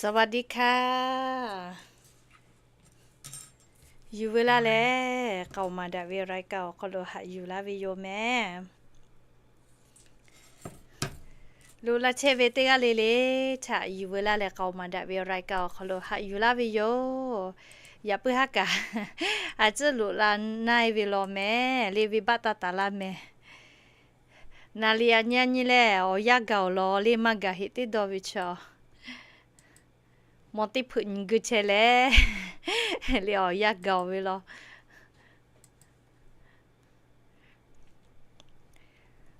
สวัสดีค่ะ Yuˬ veu laˇ leh k'aoˍ maˍ daꞈ ve รายการ awˬ hk'aw lo haꞈ yuˬ laˇ ve yoˬ mehˍ. Loꞈ la chehˇ ve teˇ g'aˇ le le htaꞈ yuˬ veu laˇ leh k'aoˍ maˍ daꞈ ve รายการ awˬ hk'aw lo haꞈ yuˬ laˇ ve yoˬ. Yaꞈ puiˉ haˉ kaꞈ a ciˉ loꞈ la na-e ve law mehˍ le, venˇbaˆ taˇ taˍ laˇ mehˍ. Na li a nyi a nyi lehˬ awˬ yanˇ gaˬ awˬ lawn le maˇ gaˬ heꞈ teˇ dawˇ ve chaw, mawˬ teˇ hpeuꞈ nyi geu chehˇ leh le awˬ yanˇ gaˬ awˬ ve law.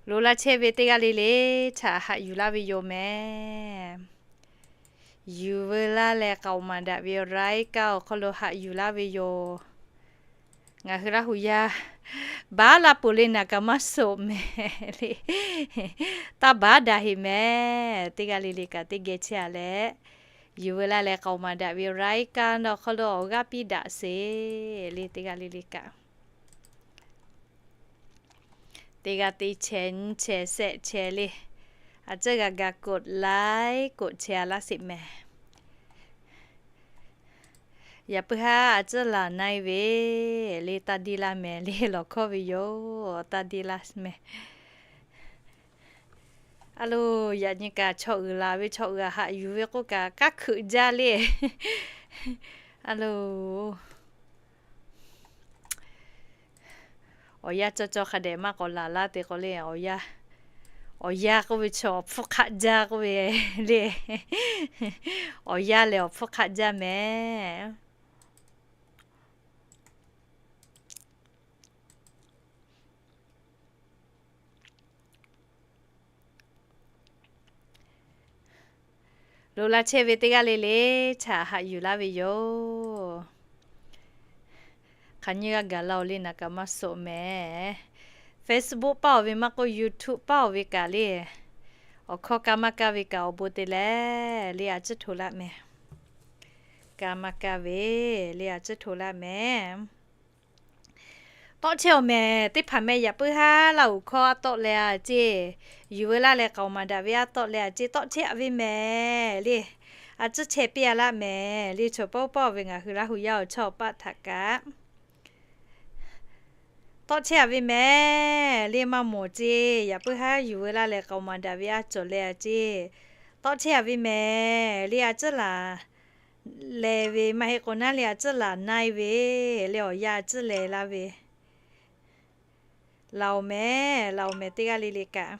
Loꞈ la chehˇ ve teˇ g'aˇ le le htaꞈ haꞈ yuˬ laˇ ve yoˬ mehˍ. Yuˬ veu laˇ leh k'aoˍ maˍ daꞈ ve รายการ awˬ hk'aw lo haꞈ yuˬ laˇ ve yoˬ. Ngaˬ hui Laˇ huˍ yaˇ baˉ la peuˬ le naˍ kaꞈ maˇ suhˍ mehˍ le. Taˇ baˉ daꞈ heꞈ mehˍ. Teˇ g'aˇ le le kaꞈ teˇ geh chehˇ-a leh, yuˬ veu laˇ leh k'aoˍ maˍ daꞈ ve รายการ awˬ hk'aw lo awˬ g'aˇ piˇ daꞈ sheˍ le. Teˇ g'aˇ le le kaꞈ teˇ g'aˇ teˇ chehˇ nyiˇ chehˇ shehˆ chehˇ le, a ciˉ g'a ga กดไลค์ กดแชร์ laˇ sheˍ mehˍ. Yaꞈ puiˉ haˉ a ciˉ laˬ na-e ve le taˇ deˇ laˇ mehˍ le lawˬ hkawˇ ve yoˬ. Taˇ deˇ laˇ mehˍ. A loˬ, yaꞈ nyi kaꞈ chaw uiˍ laˬ ve chaw uiˍ haꞈ yuˬ ve k'oˆ kaꞈ kaˇ hkeuꞈ jaˇ le. A loˬ, awˬ yanˇ cawˇ cawˇ hk'a dehꞈ maˇ k'awꞈ laˬ laˇ te k'o le, awˬ yanˇ k'oˆ ve chaw awˬ hpfuhˇ hk'aˆ jaˇ k'oˆ ve le. Awˬ yanˇ lehˬ awˬ hpfuhˇ hk'aˆ jaˇ mehˍ. Loꞈ la chehˇ ve teˇ g'aˇ le le htaꞈ haꞈ yuˬ laˇ ve yoˬ. Hk'aˬ nyi g'a gaˬ la-oˬ le naˍ kaꞈ maˇ suhˍ mehˍ. Facebook paˇ-oˬ ve maˇ k'oˆ, YouTube paˇ-oˬ ve kaꞈ le, awˬ hkawˇ kaˇ maˇ kaˇ ve kaꞈ awˬ bon te leh le a ciˉ hto laˇ mehˍ. Kaˇ maˇ kaˇ ve le a ciˉ hto laˇ mehˍ. Tawˆ chehˇ-oˬ mehˍ. Teˇ hpaˍ meh yaꞈ puiˉ haˉ Laˇ huˍ hkawˇ aˉ tawˆ leh a ceˇ, yuˬ veu laˇ leh k'aoˍ maˍ daꞈ ve aˉ tawˆ leh a ceˇ, tawˆ chehˇ-a ve mehˍ le. A ciˉ chehˇ piˇ-a laˇ mehˍ le. Chaw paˇ-oˬ paˇ-oˬ ve ngaˬ hui Laˇ huˍ yaˇ awˬ chawˇ paˆ htaꞈ kaꞈ tawˆ chehˇ-a ve mehˍ le. Maˇ mawˬ ceˇ. Yaꞈ puiˉ haˉ yuˬ veu laˇ leh k'aoˍ maˍ daꞈ ve aˉ cawˬ leh a ceˇ, tawˆ chehˇ-a ve mehˍ le. A ciˉ laˬ leh ve maˇ heˆ k'o naˉ le a ciˉ laˬ na-e ve le awˬ yanˇ a ciˉ leh laˇ ve. Laˬ-oˬ mehˍ, laˬ-oˬ mehˍ teˇ g'aˇ le le kaꞈ.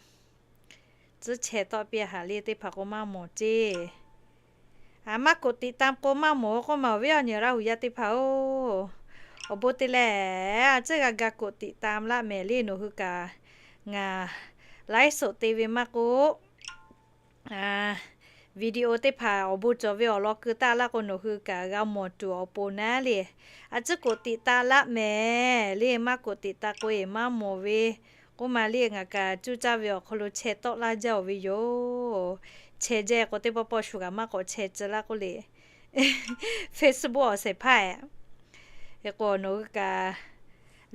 Tcuhˉ chehˇ tawˆ piˇ haꞈ le teˇ hpaˍ k'o maˇ mawˬ ceˇ. A maˇ กดติดตาม k'o maˇ mawˬ k'oˆ ma awˬ viˉ awˬ nyi Laˇ huˍ yaˇ teˇ hpaˍ-oˬ, awˬ bon te leh a ciˉ g'a ga กดติดตาม laˇ mehˍ le. Nawˬ hui kaꞈ ngaˬ ไลฟ์สด te ve maˇ k'oˆ, video teˇ hpaˍ awˬ bon cawˬ ve awˬ lawn keu taˇ laˇ k'o nawˬ hui kaꞈ g'a mawˬ tuˬ awˬ pon naˉ le. A ciˉ กดติดตาม laˇ mehˍ le. Maˇ กดติดตาม k'o eˬ maˇ mawˬ ve k'oˆ ma le. Ngaˬ kaꞈ cuˇ caˇ ve awˬ hk'aw lo chehˇ tawˆ laˇ jaˇ-oˬ ve yoˬ. Chehˇ jaˇ k'o teˇ pawˆ pawˆ shu kaꞈ maˇ k'awꞈ chehˇ tcuh laˇ k'oˆ le. Facebook awˬ shehˍ hpaˇ-eˬ, hk'e k'o nawˬ hui kaꞈ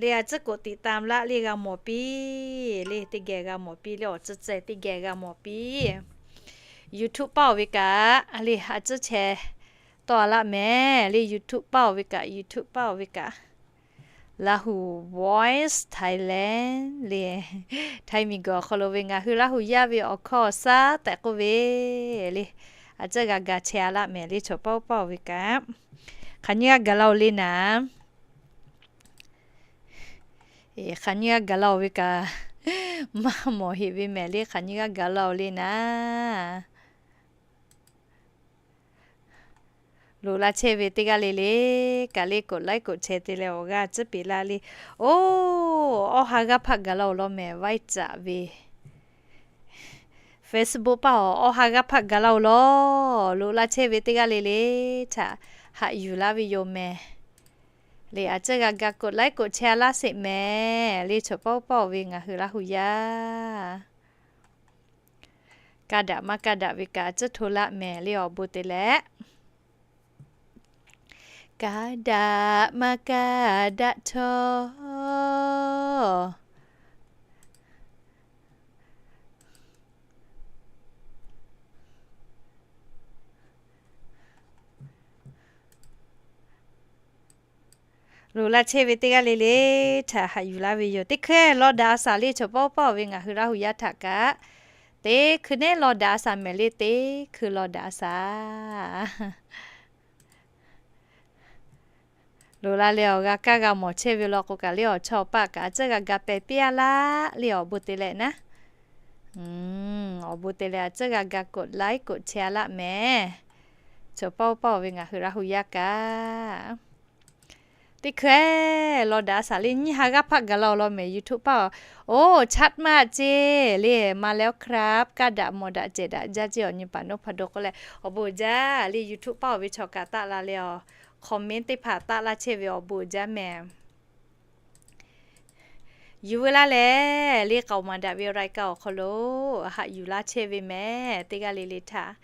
le a ciˉ กดติดตาม laˇ le g'a mawˬ piˇ le. Teˇ geh g'a mawˬ piˇ le. Awˬ ciˉ ceh teˇ geh g'a mawˬ piˇ. YouTube paˇ-oˬ ve kaꞈ le a ciˉ chehˇ tawˆ-a laˇ mehˍ le. YouTube paˇ-oˬ ve kaꞈ, YouTube paˇ-oˬ ve kaꞈ, Laˇ huˍ Voice Thailand le, Htaiˇ miˬguiˬ awˬ hk'aw lo ve ngaˬ hui Laˇ huˍ yaˇ ve awˬ hkawˇ awˬ shaˉ tehꞈ k'oˆ ve le, a ciˉ g'a ga chehˇ-a laˇ mehˍ le. Chaw paˇ-oˬ paˇ-oˬ ve kaꞈ, hk'aˬ nyi g'a gaˬ la-oˬ le naˍ, hk'aˬ nyi g'a gaˬ la-oˬ ve kaꞈ, maˇ mawˬ heꞈ ve mehˍ le. Hk'aˬ nyi g'a gaˬ la-oˬ le naˍ. Loꞈ la chehˇ ve teˇ g'aˇ le le kaꞈ le กดไลค์ กดแชร์ te leh awˬ g'aˇ ciˉ peꞈ laˇ le. Oˇ, awˇ ha g'aˇ hpaˆ gaˬ la-oˬ law mehˍ. Vaiˇ caꞈ ve Facebook paˇ-oˬ, awˇ ha g'aˇ hpaˆ gaˬ la-oˬ law. Loꞈ la chehˇ ve teˇ g'aˇ le le htaꞈ haꞈ yuˬ laˇ ve yoˬ mehˍ le. A ciˉ g'a ga กดไลค์ กดแชร์ laˇ sheˍ mehˍ le. Chaw paˇ-oˬ paˇ-oˬ ve ngaˬ hui Laˇ huˍ yaˇ, kaˇ daꞈ maˇ kaˇ daꞈ ve kaꞈ a ciˉ hto laˇ mehˍ le. Awˬ bon te leh, kaˇ daꞈ maˇ kaˇ daꞈ htawˇ Loˍ la chehˇ ve teˇ g'aˇ le le htaꞈ haꞈ yuˬ laˇ ve yoˬ. Teˇ hkui law daꞈ a shaˍ le, chaw pawˆ pawˆ ve ngaˬ hui Laˇ hu yaˇ htaꞈ kaꞈ, teˇ hkui neˉ law daꞈ a shaˍ mehˍ le, teˇ hkui law daꞈ a shaˍ. Loˍ la leh awˬ g'a kaˇ g'a mawˬ chehˇ ve law k'o kaꞈ le, awˬ chawˇ awˬ paˆ kaꞈ a tcuhˉ g'a ga peh piˇ a laˇ le, awˬ bon te leh naˉ. Awˬ bon te leh a tcuhˉ g'a ga กดไลค์ กดแชร์ a laˇ mehˍ. Chaw pawˆ pawˆ ve ngaˬ hui Laˇ hu yaˇ kaꞈ teˇ hkui law daꞈ a shaˍ le, nyiˇ ha g'aˇ hpaˆ gaˬ la awˬ lawn mehˍ YouTube paˇ-oˬ. Oˇ, chat maˇ ceˇ le, มาแล้วครับ kaˇ daꞈ mawˬ daꞈ cehˬ daꞈ jaˇ ceˇ awˬ nyi paˍ nawˉ hpaˇ dawˇ k'oˆ leh, awˬ bon jaˇ le. YouTube paˇ-oˬ ve chaw kaꞈ taˆ la leh awˬ comment teˇ hpaˍ taˆ laˇ chehˇ ve awˬ bon jaˇ mehˍ. Yuˬ veu laˇ leh le, k'aoˍ maˍ daꞈ ve รายการ awˬ hk'aw lo haꞈ yuˬ laˇ chehˇ ve mehˍ. Teˇ g'aˇ le le htaꞈ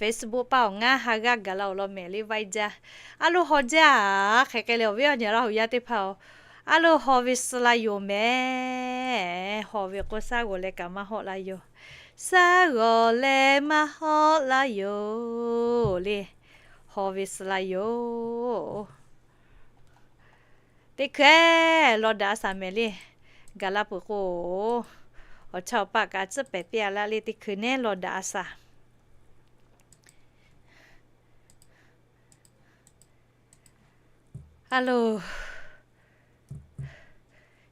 Facebook paˇ awˬ ngaˇ ha g'aˇ gaˬ la awˬ lawn mehˍ le, vaiˇ jaˇ. A loˇ haw jaˇ, hk'e k'ai leh awˬ viˉ awˬ nyi Laˇ hu yaˇ teˇ hpaˍ-oˬ, a loˇ haw ve suh la yoˬ mehˍ. Haw ve k'o, shaˉ g'awˬ leh kaꞈ maˇ hawˆ laˇ yoˬ. Shaˉ g'awˬ leh maˇ hawˆ laˇ yoˬ le. Haw ve suh la yoˬ. Teˇ hkui law daꞈ a shaˍ mehˍ le. Gaˬ la peuˬ k'o, awˬ chawˇ awˬ paˆ kaꞈ tcuhˉ pehˍ piˇ a laˇ le, teˇ hkui neˉ law daꞈ a shaˍ. A loˬ,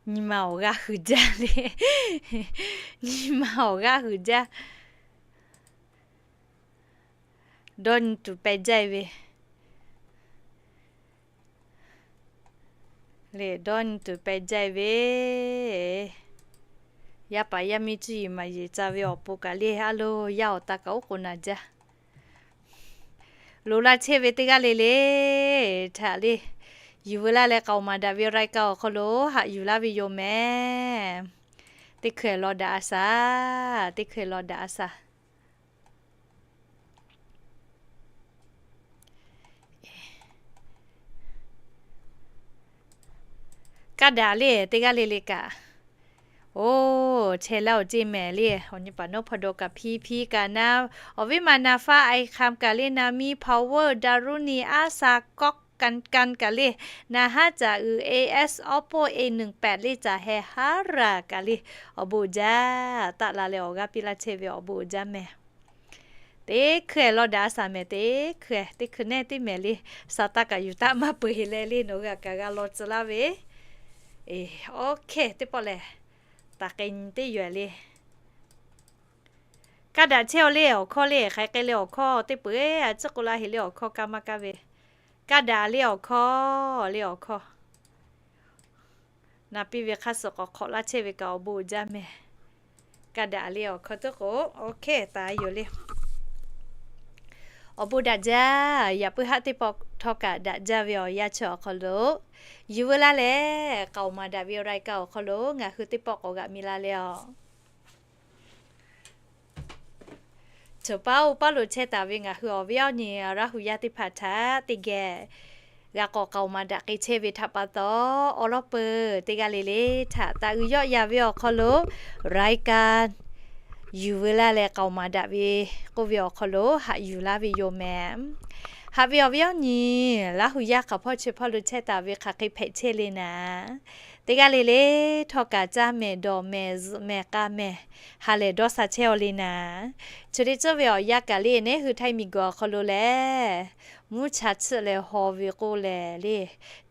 nyi ma awˬ g'aˇ hui jaˇ le. Nyi ma awˬ g'aˇ hui jaˇ. Dawˇ nyi tuˬ peh jaˇ ve le, dawˇ nyi tuˬ peh jaˇ ve. Yaˇ paˍ yaˇ miˇ cuˇ yiˍ maˍ yiˍ ca ve awˬ pon kaꞈ le, a loˬ, yaˇ awˬ ta kaꞈ oˉ k'oˍ naˍ jaˇ. Loˍ la chehˇ ve teˇ g'aˇ le le htaꞈ le, yuˬ veu laˇ leh k'aoˍ maˍ daꞈ ve รายการ awˬ hk'aw lo haꞈ yuˬ laˇ ve yoˬ mehˍ. Teˇ hkui law daꞈ a shaˍ, teˇ hkui law daꞈ a shaˍ. Kaˇ daꞈ le teˇ g'aˇ le le kaꞈ. Oˇ, chehˇ laˇ-oˬ ceˇ mehˍ le. Awˬ nyi paˍ nawˉ hpaˇ dawˇ kaꞈ hpiˇ hpiˇ kaꞈ naˉ, awˬ viˉ ma naˍ faˇ ไอคำ kaꞈ le, naˍ miˇ พาวเวอร์ ดารุณี อาสา ก๊อก กันกัน kaꞈ le, naˍ haˉ จ่าอือ เอเอส ออปโป้ เอหนึ่งแปด le, จ่าแฮ ฮารา kaꞈ le, awˬ bon jaˇ. Taˆ la leh awˬ g'aˇ piˇ laˇ chehˇ ve awˬ bon jaˇ mehˍ. Teˇ hkui law daꞈ a shaˍ mehˍ, teˇ hkui, teˇ hkui neˉ teˇ mehˍ le. Saˍtanˍ kaꞈ yuˬ taˆ maˇ peuˬ heˍ leh le, nawˬ g'a kaꞈ g'a law tcuh laˇ ve. Eˬ, awˬ hkehˇ teˇ pawˆ lehˬ, taˍ k'ai nyi teˇ yoˬ le. Kaˇ daꞈ chehˇ-oˬ le awˬ hkawˇ le, hk'aˬ hk'e k'ai le awˬ hkawˇ teˇ peuˬ, a ciˉ k'oˆ laˇ heˍ le awˬ hkawˇ kaˇ maˇ kaˇ ve. Kaˇ daꞈ le awˬ hkawˇ le awˬ hkawˇ. Naˍ piˇ ve hk'aˇ suh k'awꞈ hk'awꞈ laˇ chehˇ ve kaꞈ awˬ bon jaˇ mehˍ. Kaˇ daꞈ le awˬ hkawˇ teˇ k'o, awˬ hkehˇ taˍ yoˬ le. Awˬ bon daꞈ jaˇ. Yaꞈ puiˉ haˉ teˇ pawˆ htawˇ kaꞈ daꞈ jaˇ ve awˬ yanˇ chi awˬ hk'aw lo, yuˬ veu laˇ leh k'aoˍ maˍ daꞈ ve รายการ awˬ hk'aw lo ngaˬ hui teˇ pawˆ k'awꞈ g'aꞈ mi la leh awˬ Chaw paˉ oˇ paˉ lo chehˇ taˍ ve ngaˬ hui awˬ viˉ awˬ nyi Laˇ hu yaˇ teˇ hpaˍ htaꞈ teˇ geh g'a k'awꞈ k'aoˍ maˍ daꞈ k'ai chehˇ ve htaꞈ pa taw, awˬ lawn peuˬ teˇ g'aˇ le le htaꞈ taꞈ uiˍ yawˆ yan ve awˬ hk'aw lo รายการ yuˬ veu laˇ leh k'aoˍ maˍ daꞈ ve k'oˆ ve awˬ hk'aw lo haꞈ yuˬ laˇ ve yoˬ mehˍ. Haꞈ ve awˬ viˉ awˬ nyi Laˇ hu yaˇ hk'aˬ hpawˇ chi hpawˇ lo chehˇ taˍ ve hk'aˬ hk'e hpehꞈ chehˇ le naˍ, teˇ g'aˇ le le htawˇ kaꞈ caˇ mehˍ dawˬ mehˍ zuhꞈ mehˍ k'a mehˍ ha lehˬ dawˇ sha chehˇ-aw le naˍ. Chi teˇ ceuˬ ve awˬ yanˇ kaꞈ le, neˉ hui htaiˇ miˬ guiˬ awˬ hk'aw lo lehˬ, mvuhˇ cha tsuhˆ leh haw ve k'oˆ leh le,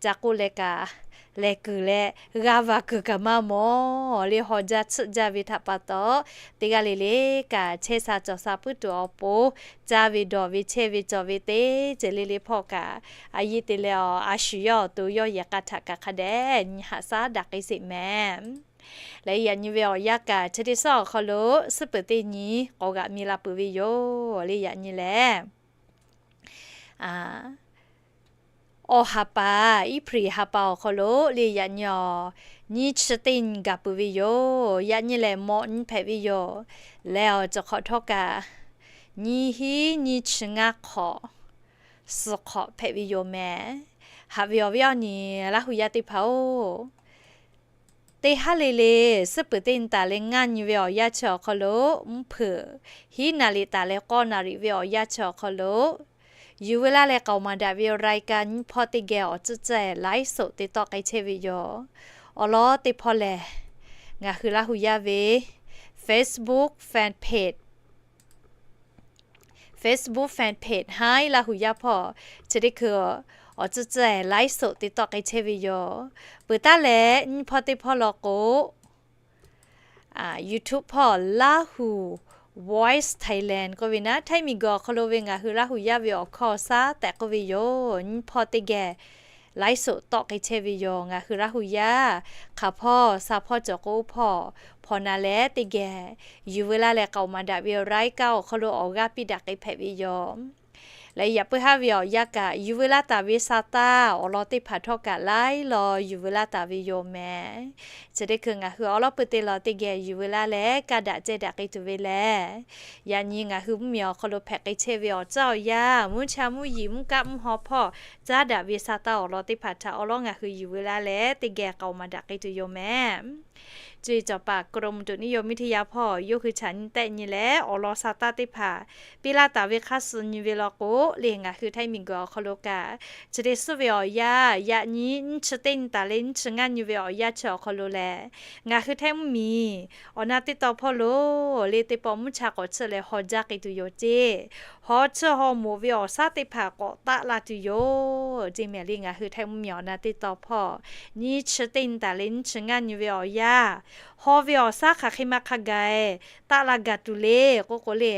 ca k'oˆ leh kaꞈ lehˬ kuiˬ leh g'a va kuiˬ kaꞈ maˇ mawˬ le, haw jaˇ tsuhˆ jaˇ ve htaꞈ pa taw, teˇ g'aˇ le le kaꞈ chehˇ sha cawˬ sha puiˉ tuˬ awˬ pon, caˇ ve dawˬ ve chehˇ ve cawˬ ve teˇ ceuˬ le le hpawˇ kaꞈ, a yiˇ te leh awˬ a shu yawˇ awˬ to yawˇ yehˬ k'a htaꞈ kaꞈ hk'a dehꞈ nyi haꞈ shaˉ daꞈ k'ai sheˍ mehˍ. Leh yaꞈ nyi ve awˬ yanˇ kaꞈ chi teˇ suhˉ awˬ hk'aw lo suhˉ peuˬ teˇ nyi k'awꞈ g'aꞈ mi la peuˬ ve yoˬ le. Yaꞈ nyi lehˬ, awˬ ha pa, April ha pa awˬ hk'aw lo le yaꞈ nyi awˬ nyiˇ chi teˇ nyi gaˬ peuˬ ve yoˬ. Yaꞈ nyi lehˬ mawꞈ nyi hpehꞈ ve yoˬ. Leh awˬ cawˬ hk'awꞈ htawˇ kaꞈ nyiˇ hinˉ nyiˇ chi ngaˇ hk'awꞈ suh hk'awꞈ hpehꞈ ve yoˬ mehˍ. Haꞈ ve awˬ viˉ awˬ nyi Laˇ hu yaˇ teˇ hpaˍ-oˬ, teˇ haˉ le le suhˉ peuˬ teˇ nyi taˍ leh ngaˇ nyi ve awˬ yanˇ chi awˬ hk'aw lo, mvuhˇ hpeuꞈ hiˉ naˍ riˍ taˍ leh k'awˇ naˍ riˍ ve awˬ yanˇ chi awˬ hk'aw lo, Yuˬ veu laˇ leh k'aoˍ maˍ daꞈ ve awˬ รายการ nyiˇ hpawˇ teˇ geh awˬ tcuhˉ tcuhˉ laiˉ soˍ te tawˆ k'ai chehˇ ve yoˬ. Awˬ lawn teˇ hpawˇ lehˬ, ngaˬ hui Laˇ hu yaˇ ve Facebook fan page, Facebook fan page haˉ Laˇ hu yaˇ hpawˇ chi teˇ hkui awˬ tcuhˉ tcuhˉ laiˉ soˍ te tawˆ k'ai chehˇ ve yoˬ. Peuˬ taˉ leh nyiˇ hpawˇ teˇ hpawˇ law k'o, YouTube hpawˇ Laˇ hu Voice Thailand k'oˆ ve naˉ, Htaiˇ miˬguiˬ awˬ hk'aw lo ve ngaˬ hui Laˇ hu yaˇ ve awˬ hkawˇ awˬ shaˉ tehꞈ k'oˆ ve yoˬ. Nyiˇ hpawˇ teˇ geh laiˉ soˍ tawˆ k'ai chehˇ ve yoˬ. Ngaˬ hui Laˇ hu yaˇ hk'aˬ hpawˇ sha hpawˇ cawˬ k'o hpawˇ, hpawnˬ na leh teˇ geh yuˬ veu laˇ leh k'aoˍ maˍ daꞈ ve รายการ awˬ hk'aw lo awˬ g'aˇ piˇ daꞈ k'ai hpehꞈ ve yoˬ. Leh yaꞈ puiˉ haˉ ve awˬ yanˇ kaꞈ yuˬ veu laˇ taˍ ve sa taˇ awˬ lawn teˇ hpaˍ htawˇ kaꞈ laiˉ law yuˬ veu laˇ taˍ ve yoˬ mehˍ. Chi teˇ hkui ngaˬ hui awˉ lawˉ pui teˇ lawn teˇ geh yuˬ veu laˇ leh kaˇ daꞈ ceh daꞈ k'ai tuˬ ve lehˬ, yaꞈ nyi ngaˬ hui mvuhˇmiˬ awˬ hk'aw lo hpehꞈ k'ai chehˇ ve awˬ tcuhˉ awˬ yanˇ, mvuhˇ cha mvuhˇ yiˍ mvuhˇ kaˆ mvuhˇ haw hpawˇ caˉ daꞈ ve sa taˇ awˬ lawn teˇ hpaˍ htaꞈ awˉ lawˉ ngaˬ hui yuˬ veu laˇ leh teˇ geh k'aoˍ maˍ daꞈ k'ai tuˬ yoˬ mehˍ. Cuˇ yiˍ cawˬ paˍ กรมอุตุนิยมวิทยา hpawˇ yawˇ hui chaꞈ nyi tehˆ nyi leh awˬ lawn sa taˇ teˇ hpaˍ piˇ laˇ taˍ ve hk'aˇ suh nyi ve law k'o, le ngaˬ hui Htaiˇ miˬguiˬ awˬ hk'aw lo kaꞈ chi te suhˉ ve awˬ yanˇ, yaꞈ nyi nyiˇ chi teˇ nyi taˍ leh nyiˇ chi ngaˇ nyi ve awˬ yanˇ chi awˬ hk'aw lo lehˬ, ngaˬ hui Htaiˇ mvuhˇmiˬ awˬ na teˇ tawn hpawˇ lo le teˇ pawˆ mvuhˇ cha k'awꞈ chiˇ leh haw jaˇ k'ai tuˬ yoˬ ceˇ. Haw chiˇ haw mawˬ ve awˬ shaˉ teˇ hpaˍ k'awꞈ taˆ la tuˬ yoˬ ceˇ mehˍ le. Ngaˬ hui Htaiˇ mvuhˇmiˬ awˬ na teˇ tawn hpawˇ nyiˇ chi teˇ nyi taˍ leh nyiˇ chi ngaˇ nyi ve awˬ yanˇ, haw ve awˬ shaˉ hk'aˬ hk'e ma hk'a gaˬ taˆ la gaˬ tuˬ le k'oˆ k'o le,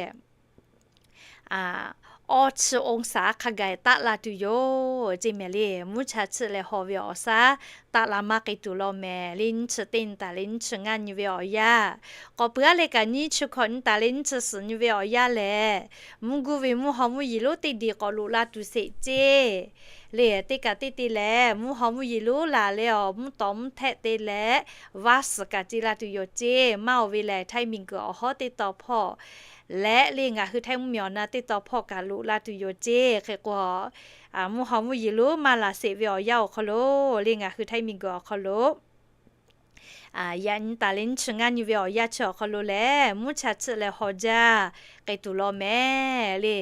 awˇ chi องศา hk'a gaˬ taˆ la tuˬ yoˬ ceˇ mehˍ le. Mvuhˇ cha chiˇ leh haw ve awˬ shaˉ taˆ la maˇ k'ai tuˬ law mehˍ le. Nyiˇ chi teˇ nyi taˍ leh nyiˇ chi ngaˇ nyi ve awˬ yanˇ, k'awꞈ peuˬ aˉ leh kaꞈ nyiˇ chi hkawꞈ nyi taˍ leh nyiˇ chi suhˍ nyi ve awˬ yanˇ lehˬ, mvuhˇ guˇ ve mvuhˇ haw mvuhˇ yiˍ lonˉ teˇ diˬ k'awꞈ loꞈ la tuˬ sheˍ ceˇ. Le teˇ kaꞈ teˇ te lehˬ mvuhˇ haw mvuhˇ yiˍ lonˉ laˬ leh awˬ mvuhˇ tawˍ mvuhˇ htehˆ te leh vaˇ suhˍ kaꞈ te la tuˬ yoˬ ceˇ. Maˇ oˬ ve lehˬ Htaiˇ miˬguiˬ awˬ hawˉ teˇ tawn hpawˇ leh le ngaˬ hui Htaiˇ mvuhˇmiˬ awˬ na teˇ tawn hpawˇ kaꞈ loꞈ la tuˬ yoˬ ceˇ. Hk'e k'o, mvuhˇ haw mvuhˇ yiˍ lonˉ maˇ laˬ sheˍ ve awˬ yanˇ awˬ hk'aw lo le ngaˬ hui Htaiˇ miˬguiˬ awˬ hk'aw lo yaꞈ nyi taˍ leh nyiˇ chi ngaˇ nyi ve awˬ yanˇ chi awˬ hk'aw lo lehˬ, mvuhˇ cha chiˇ leh haw jaˇ k'ai tuˬ law mehˍ le.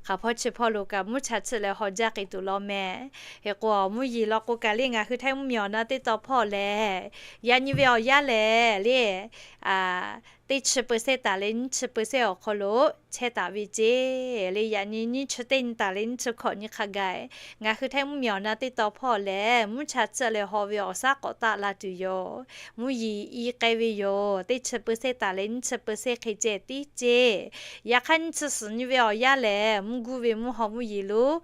Hk'aˬ hpawˇ chi hpawˇ lo kaꞈ mvuhˇ cha chiˇ leh haw jaˇ k'ai tuˬ law mehˍ. Hk'e k'o, mvuhˇ yiˍ law k'o kaꞈ le ngaˬ hui Htaiˇ mvuhˇmiˬ awˬ na teˇ tawn hpawˇ lehˬ, yaꞈ nyi ve awˬ yanˇ lehˬ le teˇ chi เปอร์เซ็นต์ taˍ leh nyiˇ chi เปอร์เซ็นต์ awˬ hk'aw lo chehˇ taˍ ve ceˇ. Le yaꞈ nyi nyiˇ chi teˇ nyi taˍ leh nyiˇ chi hkawꞈ nyi hk'a gaˬ ngaˬ hui Htaiˇ mvuhˇmiˬ awˬ na teˇ tawn hpawˇ lehˬ, mvuhˇ cha chiˇ leh haw ve awˬ shaˉ k'awꞈ taˆ la tuˬ yoˬ. Mvuhˇ yiˍ i k'ai ve yoˬ. Teˇ chi เปอร์เซ็นต์ taˍ leh nyiˇ chi เปอร์เซ็นต์ hk'e ceh tiˉ ceˇ. Yaꞈ hk'aˇ nyiˇ chi suhˍ nyi ve awˬ yanˇ lehˬ, mvuhˇ guˇ ve mvuhˇ haw mvuhˇ yiˍ lonˉ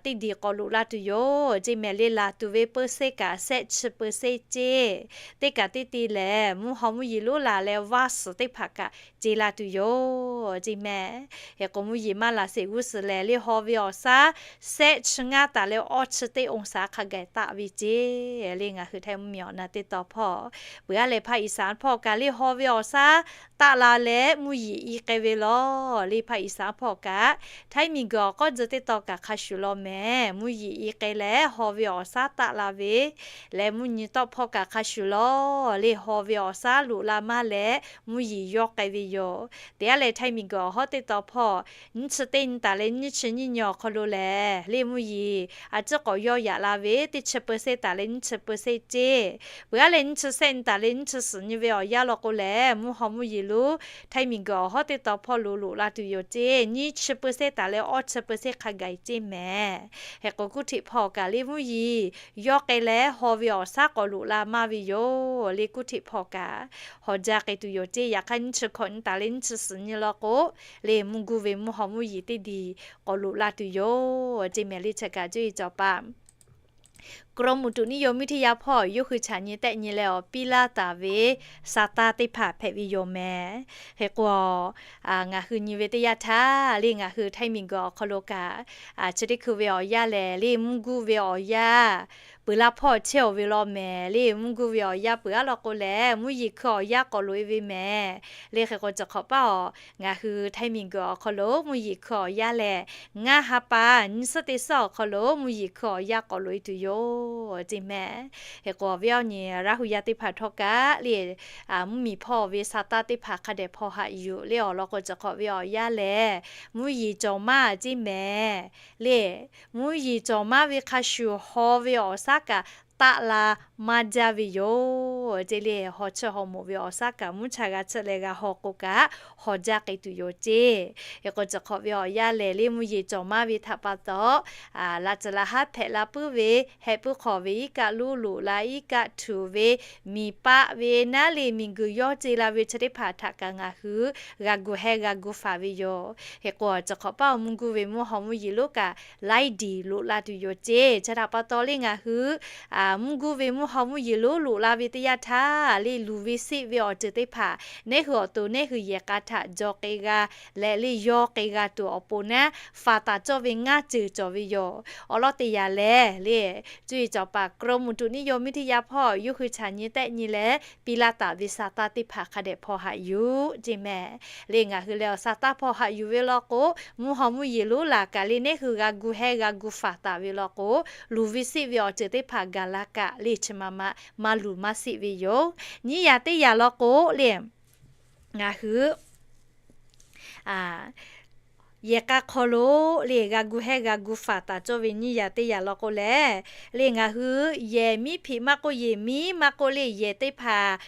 teˇ diˬ k'awꞈ loꞈ la tuˬ yoˬ ceˇ mehˍ le. Laˬ tuˬ ve เปอร์เซ็นต์ kaꞈ shehˆ chi เปอร์เซ็นต์ ceˇ. Teˇ kaꞈ teˇ te lehˬ, mvuhˇ haw mvuhˇ yiˍ lonˉ laˬ leh vaˇ suhˍ teˇ hpaˍ kaꞈ ce la tuˬ yoˬ ceˇ mehˍ. Hk'e k'o, mvuhˇ yiˍ maˇ laˬ sheˍ g'uˇ suhˍ lehˬ, le haw ve awˬ shaˉ shehˆ chi ngaˇ taˍ leh awˇ chi teˇ องศา hk'a gaˬ taˆ ve ceˇ. Le ngaˬ hui Htaiˇ mvuhˇmiˬ awˬ na teˇ tawn hpawˇ peuˬ aˉ leh ภาคอีสาน hpawˇ kaꞈ le haw ve awˬ shaˉ taˆ la leh mvuhˇ yiˍ i k'ai ve law. Le ภาคอีสาน hpawˇ kaꞈ Htaiˇ miˬguiˬ awˬ k'awˇ tcuh teˇ tawn kaꞈ hk'a shuˍ law mehˍ. Mvuhˇ yiˍ i k'ai leh haw ve awˬ shaˉ taˆ la ve leh mvuhˇ nyi tawˆ hpawˇ kaꞈ hk'a shuˍ law. Le haw ve awˬ shaˉ loꞈ la maˇ leh mvuhˇ yiˍ yawˇ k'ai ve yoˬ. Teˇ aˉ leh Htaiˇ miˬguiˬ awˬ hawˉ teˇ tawn hpawˇ nyiˇ chi teˇ nyi taˍ leh nyiˇ chi nyiˇ nyi awˬ hk'aw lo lehˬ, le mvuhˇ yiˍ a ciˉ k'awꞈ yawˇ yaꞈ la ve teˇ chi เปอร์เซ็นต์ taˍ leh nyiˇ chi เปอร์เซ็นต์ ceˇ. Peuˬ aˉ leh nyiˇ chi shehˆ nyi taˍ leh nyiˇ chi suhˍ nyi ve awˬ yanˇ law k'o lehˬ, mvuhˇ haw mvuhˇ yiˍ lonˉ Htaiˇ miˬguiˬ awˬ hawˉ teˇ tawn hpawˇ lo loꞈ la tuˬ yoˬ ceˇ. Nyiˇ chi เปอร์เซ็นต์ taˍ leh awˇ chi เปอร์เซ็นต์ hk'a gaˬ ceˇ mehˍ. Hk'e k'o, กรุงเทพ hpawˇ kaꞈ le mvuhˇ yiˍ yawˇ k'ai leh haw ve awˬ shaˉ k'awꞈ loꞈ la maˇ ve yoˬ. Le กรุงเทพ hpawˇ kaꞈ haw jaˇ k'ai tuˬ yoˬ ceˇ. Yaꞈ hk'aˇ nyiˇ chi hkawꞈ nyi taˍ leh nyiˇ chi suhˍ nyi law k'o, le mvuhˇ guˇ ve mvuhˇ haw mvuhˇ yiˍ teˇ diˬ k'awꞈ loꞈ la tuˬ yoˬ ceˇ mehˍ. Le chi kaꞈ cuˇ yiˍ cawˬ paˍ กรมอุตุนิยมวิทยา hpawˇ yawˇ hui chaꞈ nyi tehˆ nyi leh awˬ piˇ laˇ taˍ ve sa taˇ teˇ hpaˍ hpehꞈ ve yoˬ mehˍ. Hk'e k'o, ngaˬ hui nyi ve teˇ yanˇ htaˇ le ngaˬ hui Htaiˇ miˬguiˬ awˬ hk'aw lo kaꞈ chi teˇ hkui ve awˬ yanˇ lehˬ, le mvuhˇ guˇ ve awˬ yanˇ peuˬ la hpawˇ chehˇ-oˬ ve law mehˍ le. Mvuhˇ guˇ ve awˬ yanˇ peuˬ aˉ law k'o lehˬ, mvuhˇ yeˬ hkui awˬ yanˇ k'awꞈ loꞈ-e ve mehˍ le. Hk'e k'o, chi hk'awꞈ paˇ awˬ ngaˬ hui htaiˇ miˬ guiˬ awˬ hk'aw lo mvuhˇ yeˬ hkui awˬ yanˇ lehˬ, ngaˇ ha pa nyiˇ suhˉ teˇ suhˉ awˬ hk'aw lo mvuhˇ yeˬ hkui awˬ yanˇ k'awꞈ loꞈ-e tuˬ yoˬ ceˇ mehˍ. Hk'e k'o, awˬ viˉ awˬ nyi Laˇ hu yaˇ teˇ hpaˍ htawˇ kaꞈ le, mvuhˇ miˬ hpawˇ ve sa taˇ teˇ hpaˍ hk'a dehꞈ hpaw haꞈ yuˬ le. Awˬ lawn k'o, chi hk'awꞈ ve awˬ yanˇ lehˬ, mvuhˇ yeˬ cawˬ maˇ ceˇ mehˍ le. Mvuhˇ yeˬ cawˬ maˇ ve hk'a shuˍ haw ve awˬ saˉ kaꞈ taˆ la maˇ jaˇ ve yoˬ ceˇ le. Haw chiˇ haw moˍ ve awˬ saˉ kaꞈ mvuhˇ cha g'a chiˇ leh g'a haw k'o kaꞈ, haw jaˇ k'ai tuˬ yoˬ ceˇ. Hk'e k'o, chi hk'awꞈ ve awˬ yanˇ lehˬ le, mvuhˇ yeˬ cawˬ maˇ ve htaꞈ pa taw, laꞈ caˬ laꞈ haˉ hpehꞈ la puiˉ ve, heh puiˉ hk'awꞈ ve, iˉ kaˆ luˉ loꞈ la, iˉ kaˆ htuꞈ ve, miˬ paˆ ve naˉ le, miˬ guiˬ yawˇ ce la ve chi teˇ hpaˍ htaꞈ kaꞈ ngaˬ hui g'a gu heh g'a gu faˍ ve yoˬ. Hk'e k'o, chi hk'awꞈ paˇ awˬ mvuhˇ guˇ ve mvuhˇ haw mvuhˇ yeˬ lonˉ kaꞈ laiˉ diˬ loꞈ la tuˬ yoˬ ceˇ. Chi htaꞈ pa taw le, ngaˬ hui mvuhˇ guˇ ve mvuhˇ haw mvuhˇ yeˬ lonˉ loꞈ la ve teˇ yanˇ htaˇ le, luˬ ve seˆ ve awˬ ceuˬ teˇ hpaˍ neˉ hui awˬ to neˉ hui yehˬ k'a htaꞈ jaw k'ai g'a leh le, yaw k'ai g'a tuˬ awˬ pon naˉ, faˍ taˍ cawˇ ve ngaˇ ceuˬ cawˬ ve yoˬ. Awˬ lawn teˇ yanˇ lehˬ le, cuˇ yiˍ cawˬ paˍ กรมอุตุนิยมวิทยา hpawˇ yawˇ hui chaꞈ nyi tehˆ nyi leh, piˇ laˇ taˍ ve sa taˇ teˇ hpaˍ hk'a dehꞈ hpaw haꞈ yuˬ ceˇ mehˍ le. Ngaˬ hui lehˬ awˬ sa taˇ hpaw haꞈ yuˬ ve law k'o, mvuhˇ haw mvuhˇ yeˬ lonˉ laˬ kaꞈ le neˉ hui g'a gu heh g'a gu faˍ taˍ ve law k'o, luˬ ve seˆ ve awˬ ceuˬ teˇ hpaˍ gaˬ la kaꞈ le, chi ma ma maˇ luˬ maˇ seˆ ve yoˬ. Nyiˇ yanˇ teˇ yanˇ law k'o le, ngaˬ hui yehˬ k'a hk'aw lo le g'a gu heh g'a gu faˍ taˍ cawˇ ve nyiˇ yanˇ teˇ yanˇ law k'o lehˬ, le ngaˬ hui yehˬ miˉ hpiꞈ maˇ k'oˆ, yehˬ miˉ maˇ k'oˆ le, yehˬ teˇ hpaˍ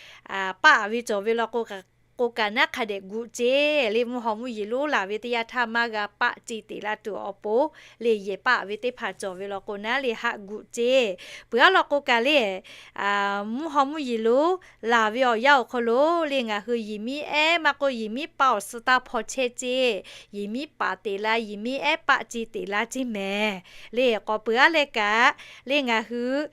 paˆ ve cawˬ ve law k'o, k'o kaꞈ naˉ hk'a dehꞈ guꞈ ceˇ le. Mvuhˇ haw mvuhˇ yeˬ lonˉ laˬ ve teˇ yanˇ htaˇ maˇ g'a paˆ ce teꞈ la tuˬ awˬ pon le, yehˬ paˆ ve teˇ hpaˍ cawˬ ve law k'o naˉ le haˆ guꞈ ceˇ. Peuˬ aˉ law k'o kaꞈ le, mvuhˇ haw mvuhˇ yeˬ lonˉ laˬ ve awˬ yanˇ awˬ hk'aw lo le ngaˬ hui yehˬ miˉ ehˉ maˇ k'oˆ, yehˬ miˉ paˆ awˬ suh taˇ hpaw chehˇ ceˇ. Yehˬ miˉ paˍ teꞈ la, yehˬ miˉ ehˉ paˆ ce teꞈ la ceˇ mehˍ le. K'awꞈ peuˬ aˉ leh kaꞈ le ngaˬ hui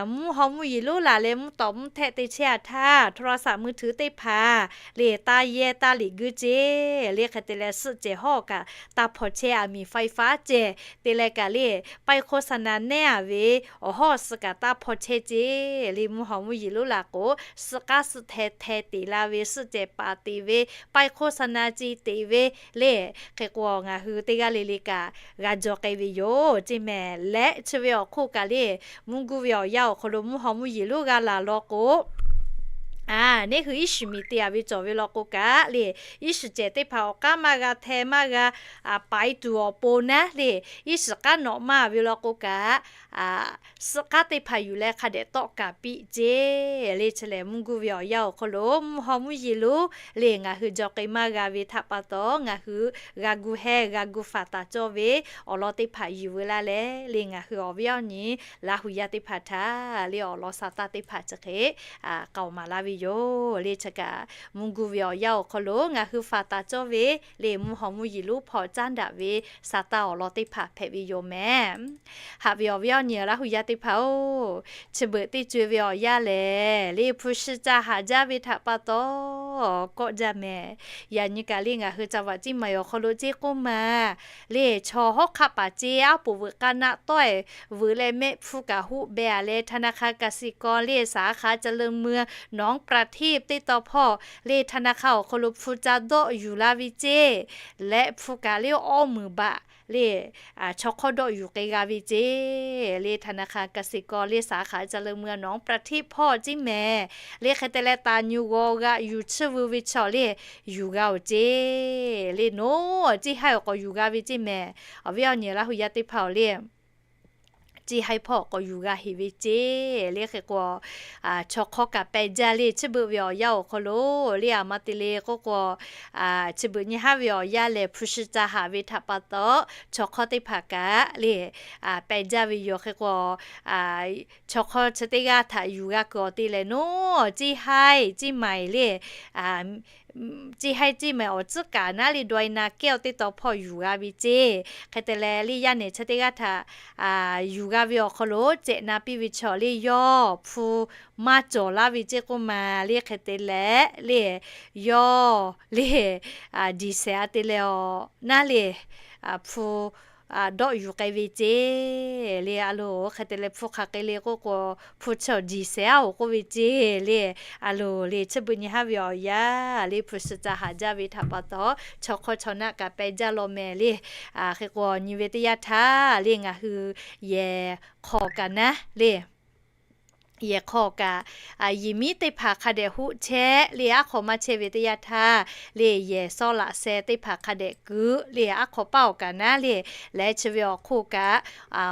mvuhˇ haw mvuhˇ yeˬ lonˉ laˬ leh mvuhˇ tawˍ mvuhˇ htehˆ te chehˇ a htaˇ โทรศัพท์มือถือ teˇ hpaˍ le taˇ yehˇ taˇ liꞈ guiˇ ceˇ le. Hk'e te leh suhˆ cehˬ hawˉ kaꞈ taˇ hpaw chehˇ, อมีไฟฟ้า cehˬ te leh kaꞈ le ป้ายโฆษณา nehˉ a ve awˬ hawˉ suh kaꞈ taˇ hpaw chehˇ ceˇ le. Mvuhˇ haw mvuhˇ yeˬ lonˉ laˬ k'o, suhˆ k'aˉ suhˆ hteh hteh teꞈ la ve, suhˆ cehˬ paˍ teꞈ ve, ป้ายโฆษณา ce teꞈ ve le. Hk'e k'o ngaˬ hui teˇ g'aˇ le le kaꞈ g'a jaw k'ai ve yoˬ ceˇ mehˍ. Leh chi ve awˬ hk'oˆ kaꞈ le, mvuhˇ guˇ ve awˬ yanˇ awˬ hk'aw lo mvuhˇ haw mvuhˇ yeˬ lonˉ g'a laˬ law k'o, neˉ hui iˉ shiˍ miˬ te a ve cawˬ ve law k'o kaꞈ le, iˉ shiˍ cehˬ teˇ hpaˍ awˬ k'aˉ maˇ g'a hteh maˇ g'a paiˍ tuˬ awˬ pon naˉ le, iˉ shiˍ k'aˉ nawꞈ maˇ ve law k'o kaꞈ, suhˆ k'aˉ teˇ hpaˍ yuˬ leh hk'a dehꞈ tawˆ kaˍ piˇ ceˇ le. Chi lehˬ mvuhˇ guˇ ve awˬ yanˇ awˬ hk'aw lo mvuhˇ haw mvuhˇ yeˬ lonˉ le ngaˬ hui jaw k'ai maˇ g'a ve htaꞈ pa taw, ngaˬ hui g'a gu heh g'a gu faˍ taˍ cawˇ ve awˬ lawn teˇ hpaˍ yuˬ veu laˇ leh le, ngaˬ hui awˬ viˉ awˬ nyi Laˇ hu yaˇ teˇ hpaˍ htaꞈ le awˬ lawn sa taˇ teˇ hpaˍ chi hk'e k'aoˍ maˍ laˇ ve yoˬ le. Chi kaꞈ mvuhˇ guˇ ve awˬ yanˇ awˬ hk'aw lo ngaˬ hui faˍ taˍ cawˇ ve le mvuhˇ haw mvuhˇ yeˬ lonˉ hpaw caˉ daꞈ ve sa taˇ awˬ lawn teˇ hpaˍ hpehꞈ ve yoˬ mehˍ. Haꞈ ve awˬ viˉ awˬ nyi Laˇ hu yaˇ teˇ hpaˍ-oˬ, chi beuꞈ teˇ co-e ve awˬ yanˇ lehˬ le hpu shi ca haꞈ jaˇ ve htaꞈ pa taw kawˆ jaˇ mehˍ. Yaꞈ nyi kaꞈ le ngaˬ hui ca vaꞈ ciˉ maˍ awˬ hk'aw lo ceˇ k'oˆ ma le, chaw hawˉ hk'aˆ paˍ ceˇ aˉ poꞈ veuꞈ k'a naˆ tawˆ-e veuꞈ leh mehˆ hpu kaꞈ hoˆ beh a leh ธนาคารกสิกร le สาขาเจริญเมือง หนองประทีป teˇ taw hpawˇ le ธนาคาร awˬ hk'aw lo hpu ca dawˆ yuˬ la ve ceˇ. Leh hpu kaꞈ le awˇ meunˍ baꞈ le chaw hk'awˇ dawˆ yuˬ k'ai g'a ve ceˇ. Le ธนาคารกสิกร le สาขาเจริญเมือง หนองประทีป hpawˇ ceˇ mehˍ. Le hk'e te leh taˍ nyi g'aw g'aꞈ yuˬ chiˇ veu ve chaw le yuˬ g'a-oˬ ceˇ. Le noˉ ceˇ haiˉ awˬ k'awꞈ yuˬ g'a ve ceˇ mehˍ. Awˬ viˉ awˬ nyi Laˇ hu yaˇ teˇ hpaˍ-oˬ le, ceˇ haiˉ hpawˇ awˬ k'awꞈ yuˬ g'a heˍ ve ceˇ. Le hk'e k'o, chaw hk'awˇ kaꞈ pehˬ jaˇ le chi beuꞈ ve awˬ yanˇ awˬ hk'aw lo le a ma te le k'oˆ k'o, chi beuꞈ nyi haˉ ve awˬ yanˇ lehˬ hpu shi ca haꞈ ve htaꞈ pa taw chaw hk'awˇ teˇ hpaˍ kaꞈ le pehˬ jaˇ ve yoˬ. Hk'e k'o, chaw hk'awˇ chi teˇ g'aˇ htaꞈ yuˬ g'a kuiˬ awˬ te lehˬ noˉ ceˇ haiˉ ceˇ maiˍ le ceˇ haiˉ ceˇ maiˍ awˬ tcuhˉ kaꞈ naˉ le ดอยนาแก้ว teˇ taw hpawˇ yuˬ g'a ve ceˇ. Hk'e te leh le yaˇ nehˬ chi teˇ g'aˇ htaꞈ yuˬ g'a ve awˬ hk'aw lo cehꞈ na piˇ ve chaw le yawˇ hpu maˇ cawˬ laˇ ve ceˇ k'oˆ ma le. Hk'e te leh le yawˇ le diˬ shehˍ a te leh awˬ naˉ le hpu dawˆ yuˬ k'ai ve ceˇ le. A loˍ, hk'e te leh hpu hk'aˬ hk'e le k'oˆ k'o, hpu chi awˬ jiˬ shehˍ aˉ oˬ k'oˆ ve ceˇ le. A loˍ le, chi beuꞈ nyi haˉ ve awˬ yaˇ le, hpu shi ca haˍ jaˇ ve htaꞈ pa taw, chaw hk'awˇ chaw naˆ kaꞈ peh jaˇ law mehˍ le. Hk'e k'o nyi ve teˇ yanˇ htaˇ le, ngaˬ hui yehˬ hk'awꞈ kaꞈ naˉ le, yehˬ hk'awꞈ kaꞈ, yehˬ miˉ teˇ hpaˍ hk'a dehꞈ hoˆ chehˇ le. Aˉ hk'aw maˇ chehˇ ve teˇ yanˇ htaˇ le, yehˬ sawˉ laꞈ sheh teˇ hpaˍ hk'a dehꞈ keu le. Aˉ hk'aw paˇ awˬ kaꞈ naˉ le, leh chi ve awˬ hk'oˆ kaꞈ,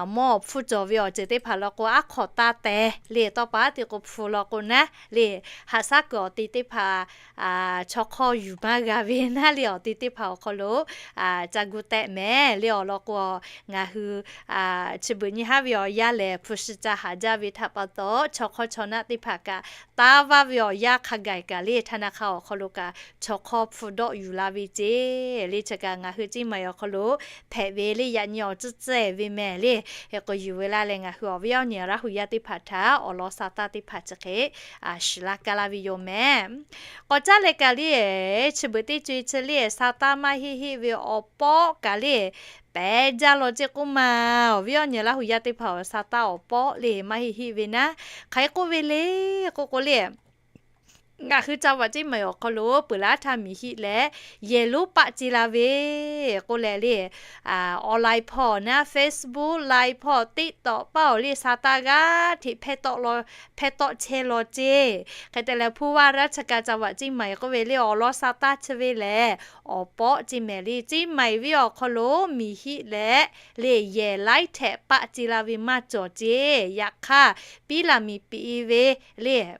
mawˇ hpu cawˬ ve awˬ ceuˬ teˇ hpaˍ law k'o, aˉ hk'aw taˇ teh le. Tawˇ pa aˉ te k'o hpu law k'o naˉ le, haꞈ shaˉ kuiˬ awˬ te teˇ hpaˍ chaw hk'awˇ yuˬ maˇ g'a ve naˉ le, awˬ te teˇ hpaˍ awˬ hk'aw lo ca gu tehꞈ mehˍ le. Awˬ lawn k'o, ngaˬ hui chi beuꞈ nyi haˉ ve awˬ yaˇ lehˬ, hpu shi ca haˍ jaˇ ve htaꞈ pa taw, chaw hk'awˇ chaw naˆ teˇ hpaˍ kaꞈ, taˇ vaˇ ve awˬ yaˇ hk'a gaˬ kaꞈ le, ธนาคาร awˬ hk'aw lo kaꞈ chaw hk'awˇ hpu dawˆ yuˬ la ve ceˇ le. Chi kaꞈ ngaˬ hui Ciˇ Mai awˬ hk'aw lo hpehꞈ ve le, yaꞈ nyi awˬ tcuhˉ tcuhˉ ve mehˍ le. Hk'e k'o yuˬ ve laˇ leh, ngaˬ hui awˬ viˉ awˬ nyi Laˇ huˍ yaˇ teˇ hpaˍ htaꞈ awˬ lawn sa taˇ teˇ hpaˍ chi hk'e shiˍ laˇ kaˇ laˇ ve yoˬ mehˍ. K'awꞈ caˉ leh kaꞈ le, chi beuꞈ teˇ co-e chi le, sa taˇ maˇ heˆ heˆ ve awˬ pawˆ kaꞈ le, pehˬ jaˇ law ceˇ k'oˆ ma. Awˬ viˉ awˬ nyi Laˇ huˍ yaˇ teˇ hpaˍ awˬ sa taˇ awˬ pawˆ le maˇ heˆ heˆ ve naˉ, hk'aˬ hk'e k'oˆ ve le k'oˆ k'o le, ngaˬ hui จังหวัดเชียงใหม่ awˬ hk'aw lo peuˬ laˇ htaˇ miˬ hiˆ leh yehˬ lonˉ paˆ ce la ve k'oˆ leh le, online hpawˇ naˉ, Facebook, Line hpawˇ, TikTok paˇ awˬ le sa taˇ g'aˇ hteꞈ hpehˇ tawˆ chehˇ law ceˇ. Hk'e te leh ผู้ว่าราชการจังหวัดเชียงใหม่ k'oˆ ve le, awˬ lawn sa taˇ chi ve lehˬ, awˬ pawˆ ceˇ mehˍ le, Ciˇ Maiˍ venˇ awˬ hk'aw lo miˬ hiˆ leh le yehˬ laiˉ htehꞈ paˆ ce la ve maˇ cawˬ ceˇ. Yaꞈ hk'aˇ, piˉ laˬ miˬ piꞈ e ve le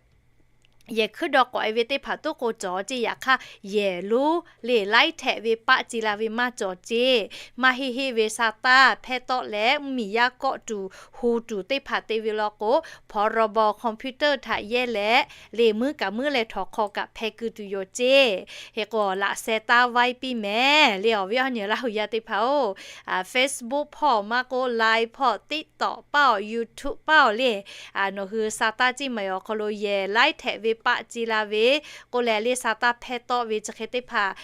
yehˬ hkuiˉ dawˇ k'awꞈ e ve teˇ hpaˍ tuˉ k'o cawˬ ceˇ. Yaꞈ hk'aˇ, yehˬ lonˉ le laiˉ htehꞈ ve paˆ ce la ve maˇ cawˬ ceˇ. Maˇ heˆ heˆ ve sa taˇ hpehˇ tawˆ leh, mvuhˇmiˬ yaˇ kawˆ tuˬ hu tuˬ teˇ hpaˍ te ve law k'o, พรบ คอมพิวเตอร์ htaꞈ yehˇ leh le, muiˉ kaꞈ muiˉ leh htawnˍ hk'aw kaꞈ hpeh keu tuˬ yoˬ ceˇ. Hk'e k'o laꞈ sheh taˇ vaiˇ piˇ mehˍ le, awˬ viˉ awˬ nyi Laˇ huˍ yaˇ teˇ hpaˍ-oˬ, Facebook hpawˇ maˇ k'oˆ, Line hpawˇ, TikTok paˇ awˬ, YouTube paˇ awˬ le, nawˬ hui sa taˇ Ciˇ Maiˍ awˬ hk'aw lo yehˬ laiˉ htehꞈ ve paˆ ce la ve k'oˆ leh le, sa taˇ hpehˇ tawˆ ve chi hk'e teˇ hpaˍ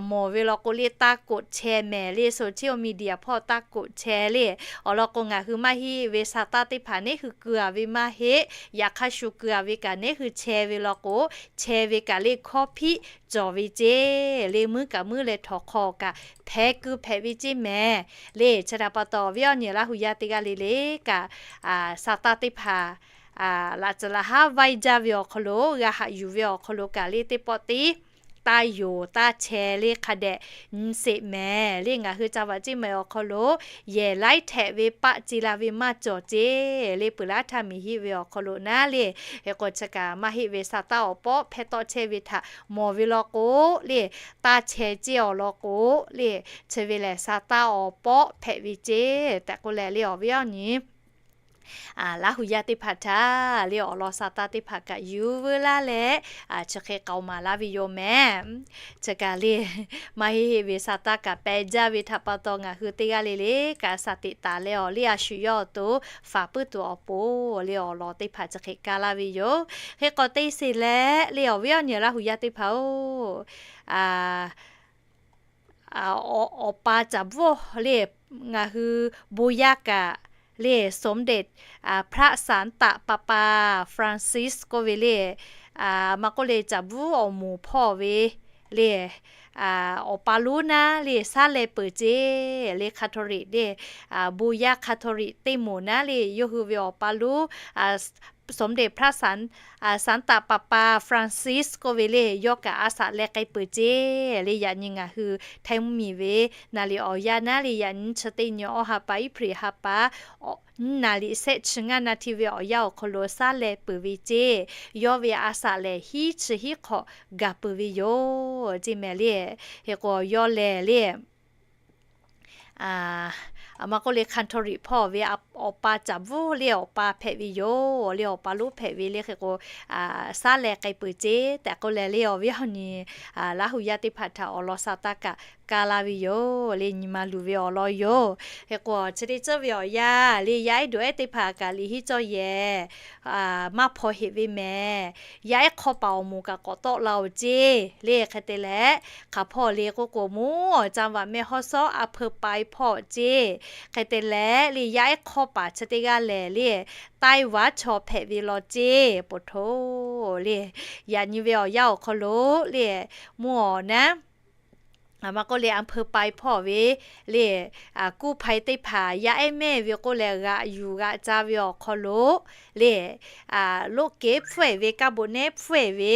mawˬ ve law k'o le, taˇ koꞈ chehˇ mehˍ le, social media hpawˇ taˇ koꞈ chehˇ le. Awˬ lawn k'o, ngaˬ hui maˇ heˆ ve sa taˇ teˇ hpaˍ neˉ hui keu-a ve maˇ heˆ. Yaꞈ hk'aˇ, shu keu-a ve kaꞈ neˉ hui chehˇ ve law k'o, chehˇ ve kaꞈ le hkawˇ hpiˆ cawˬ ve ceˇ le, muiˉ kaꞈ muiˉ leh htawnˍ hk'aw kaꞈ hpeh keu hpehꞈ ve ceˇ mehˍ le. Chi htaꞈ pa taw, awˬ viˉ awˬ nyi Laˇ huˍ yaˇ teˇ g'aˇ le le kaꞈ, sa taˇ teˇ hpaˍ laꞈ tcuhˍ laꞈ haˉ vaiˇ jaˇ ve awˬ hk'aw lo, g'a haꞈ yuˬ ve awˬ hk'aw lo kaꞈ le, teˇ pawˆ tiˉ taˇ yonˍ taˇ chehˇ le, hk'a dehꞈ nyi sheˍ mehˍ le. Ngaˬ hui จังหวัดเชียงใหม่ awˬ hk'aw lo yehˬ laiˉ htehꞈ ve paˆ ce la ve maˇ cawˬ ceˇ le, peuˬ laˇ htaˇ miˬ hiˆ ve awˬ hk'aw lo naˉ le. Hk'e k'o, chi kaꞈ maˇ heˆ ve sa taˇ awˬ pawˆ hpehˇ tawˆ chehˇ ve htaꞈ mawˬ ve law k'o le, taˇ chehˇ ceˇ awˬ lawn k'o le, chi ve lehˬ sa taˇ awˬ pawˆ hpehꞈ ve ceˇ tehꞈ k'oˆ leh le, awˬ viˉ awˬ nyi Laˇ huˍ yaˇ teˇ hpaˍ htaꞈ le, awˬ lawn sa taˇ teˇ hpaˍ kaꞈ yuˬ veu laˇ leh, chi hk'e k'aoˍ maˍ laˇ ve yoˬ mehˍ. Chi kaꞈ le, maˇ heˆ heˆ ve sa taˇ kaꞈ peh jaˇ ve htaꞈ pa taw, ngaˬ hui teˇ g'aˇ le le kaꞈ สติ taˍ leh awˬ liˇ a shu yawˇ awˬ to faˍ puiˉ tuˬ awˬ pon le, awˬ lawn teˇ hpaˍ chi hk'e kaˇ laˇ ve yoˬ. Hk'e k'o, teˇ sheˍ leh le, awˬ viˉ awˬ nyi Laˇ huˍ yaˇ teˇ hpaˍ-oˬ, awˬ pa caˍ bvuhˇ le, ngaˬ hui bon yaˇ kaꞈ le, สมเด็จพระสันตะปาปา Francis k'oˆ ve le, maˇ k'oˆ le, caˍ bvuhˇ awˬ moˍ hpawˇ ve le, awˬ pa lonˉ naˉ le, saˉ leh peuˬ ceˇ le, Catholic le, bon yaˇ Catholic teˇ moˍ naˉ le, yawˇ hui ve awˬ pa lonˉ สมเด็จพระสันตะปาปา Francis k'oˆ ve le, yawˇ kaꞈ a shaꞈ leh k'ai peuˬ ceˇ le. Yaꞈ nyi ngaˬ hui Htaiˇ mvuhˇmiˬ ve naˍ liꞈ awˬ yanˇ naˉ le, yaꞈ nyi chi teˇ nyi awˇ ha pa, April ha pa, naˍ liꞈ shehˆ chi ngaˇ naˍ htiˇ ve awˬ yanˇ awˬ hk'aw lo saˉ leh peuˬ ve ceˇ. Yawˇ ve a shaꞈ lehˬ hiˉ chi hiˉ hk'awꞈ gaˬ peuˬ ve yoˬ ceˇ mehˍ le. Hk'e k'o, yawˇ lehˬ le, maˇ k'oˆ le, Catholic hpawˇ ve awˬ pa caˍ bvuhˇ le, awˬ pa hpehꞈ ve yoˬ le, awˬ pa lonˉ hpehꞈ ve le. Hk'e k'o, saˉ leh k'ai peuˬ ceˇ tehꞈ k'oˆ leh le, awˬ viˉ awˬ nyi Laˇ huˍ yaˇ teˇ hpaˍ htaꞈ awˬ lawn sa taˇ kaꞈ kaˇ laˇ ve yoˬ le. Nyi ma luˬ ve awˬ lawn yoˬ. Hk'e k'o, chi teˇ ceuˬ ve awˬ yanˇ le, yaˇ ehˉ dawˬ ehˉ teˇ hpaˍ kaꞈ liꞈ henˇ cawˇ yehˬ maˇ hpaw heꞈ ve mehˍ. Yaˇ ehˉ hk'awˇ paˍ awˬ moˍ kaꞈ k'awꞈ tawˆ la-oˬ ceˇ le. Hk'e te leh, hk'aˬ hpawˇ le k'oˆ k'o, mvuhˇ awˬ ca vaꞈ mehˆ hawˉ sawˉ a hpeu pai hpawˇ ceˇ. Hk'e te leh le, yaˇ ehˉ hk'awˇ paˍ chi teˇ g'aˇ lehˬ le, Taiˇ vaˉ chaw hpehꞈ ve law ceˇ. Poˬ htoˬ le, yaꞈ nyi ve awˬ yanˇ awˬ hk'aw lo le, mvuhˇ awˬ naˉ maˇ k'oˆ le, a hpeu pai hpawˇ ve le, kuˇ hpai teˇ hpaˍ yaˇ ehˉ mehˇ ve k'oˆ leh g'aꞈ yuˬ g'aꞈ ca ve awˬ hk'aw lo le, loˆ keˉ hpfuhˆ-eˬ ve, kaˇ boꞈ nehˉ hpfuhˆ-eˬ ve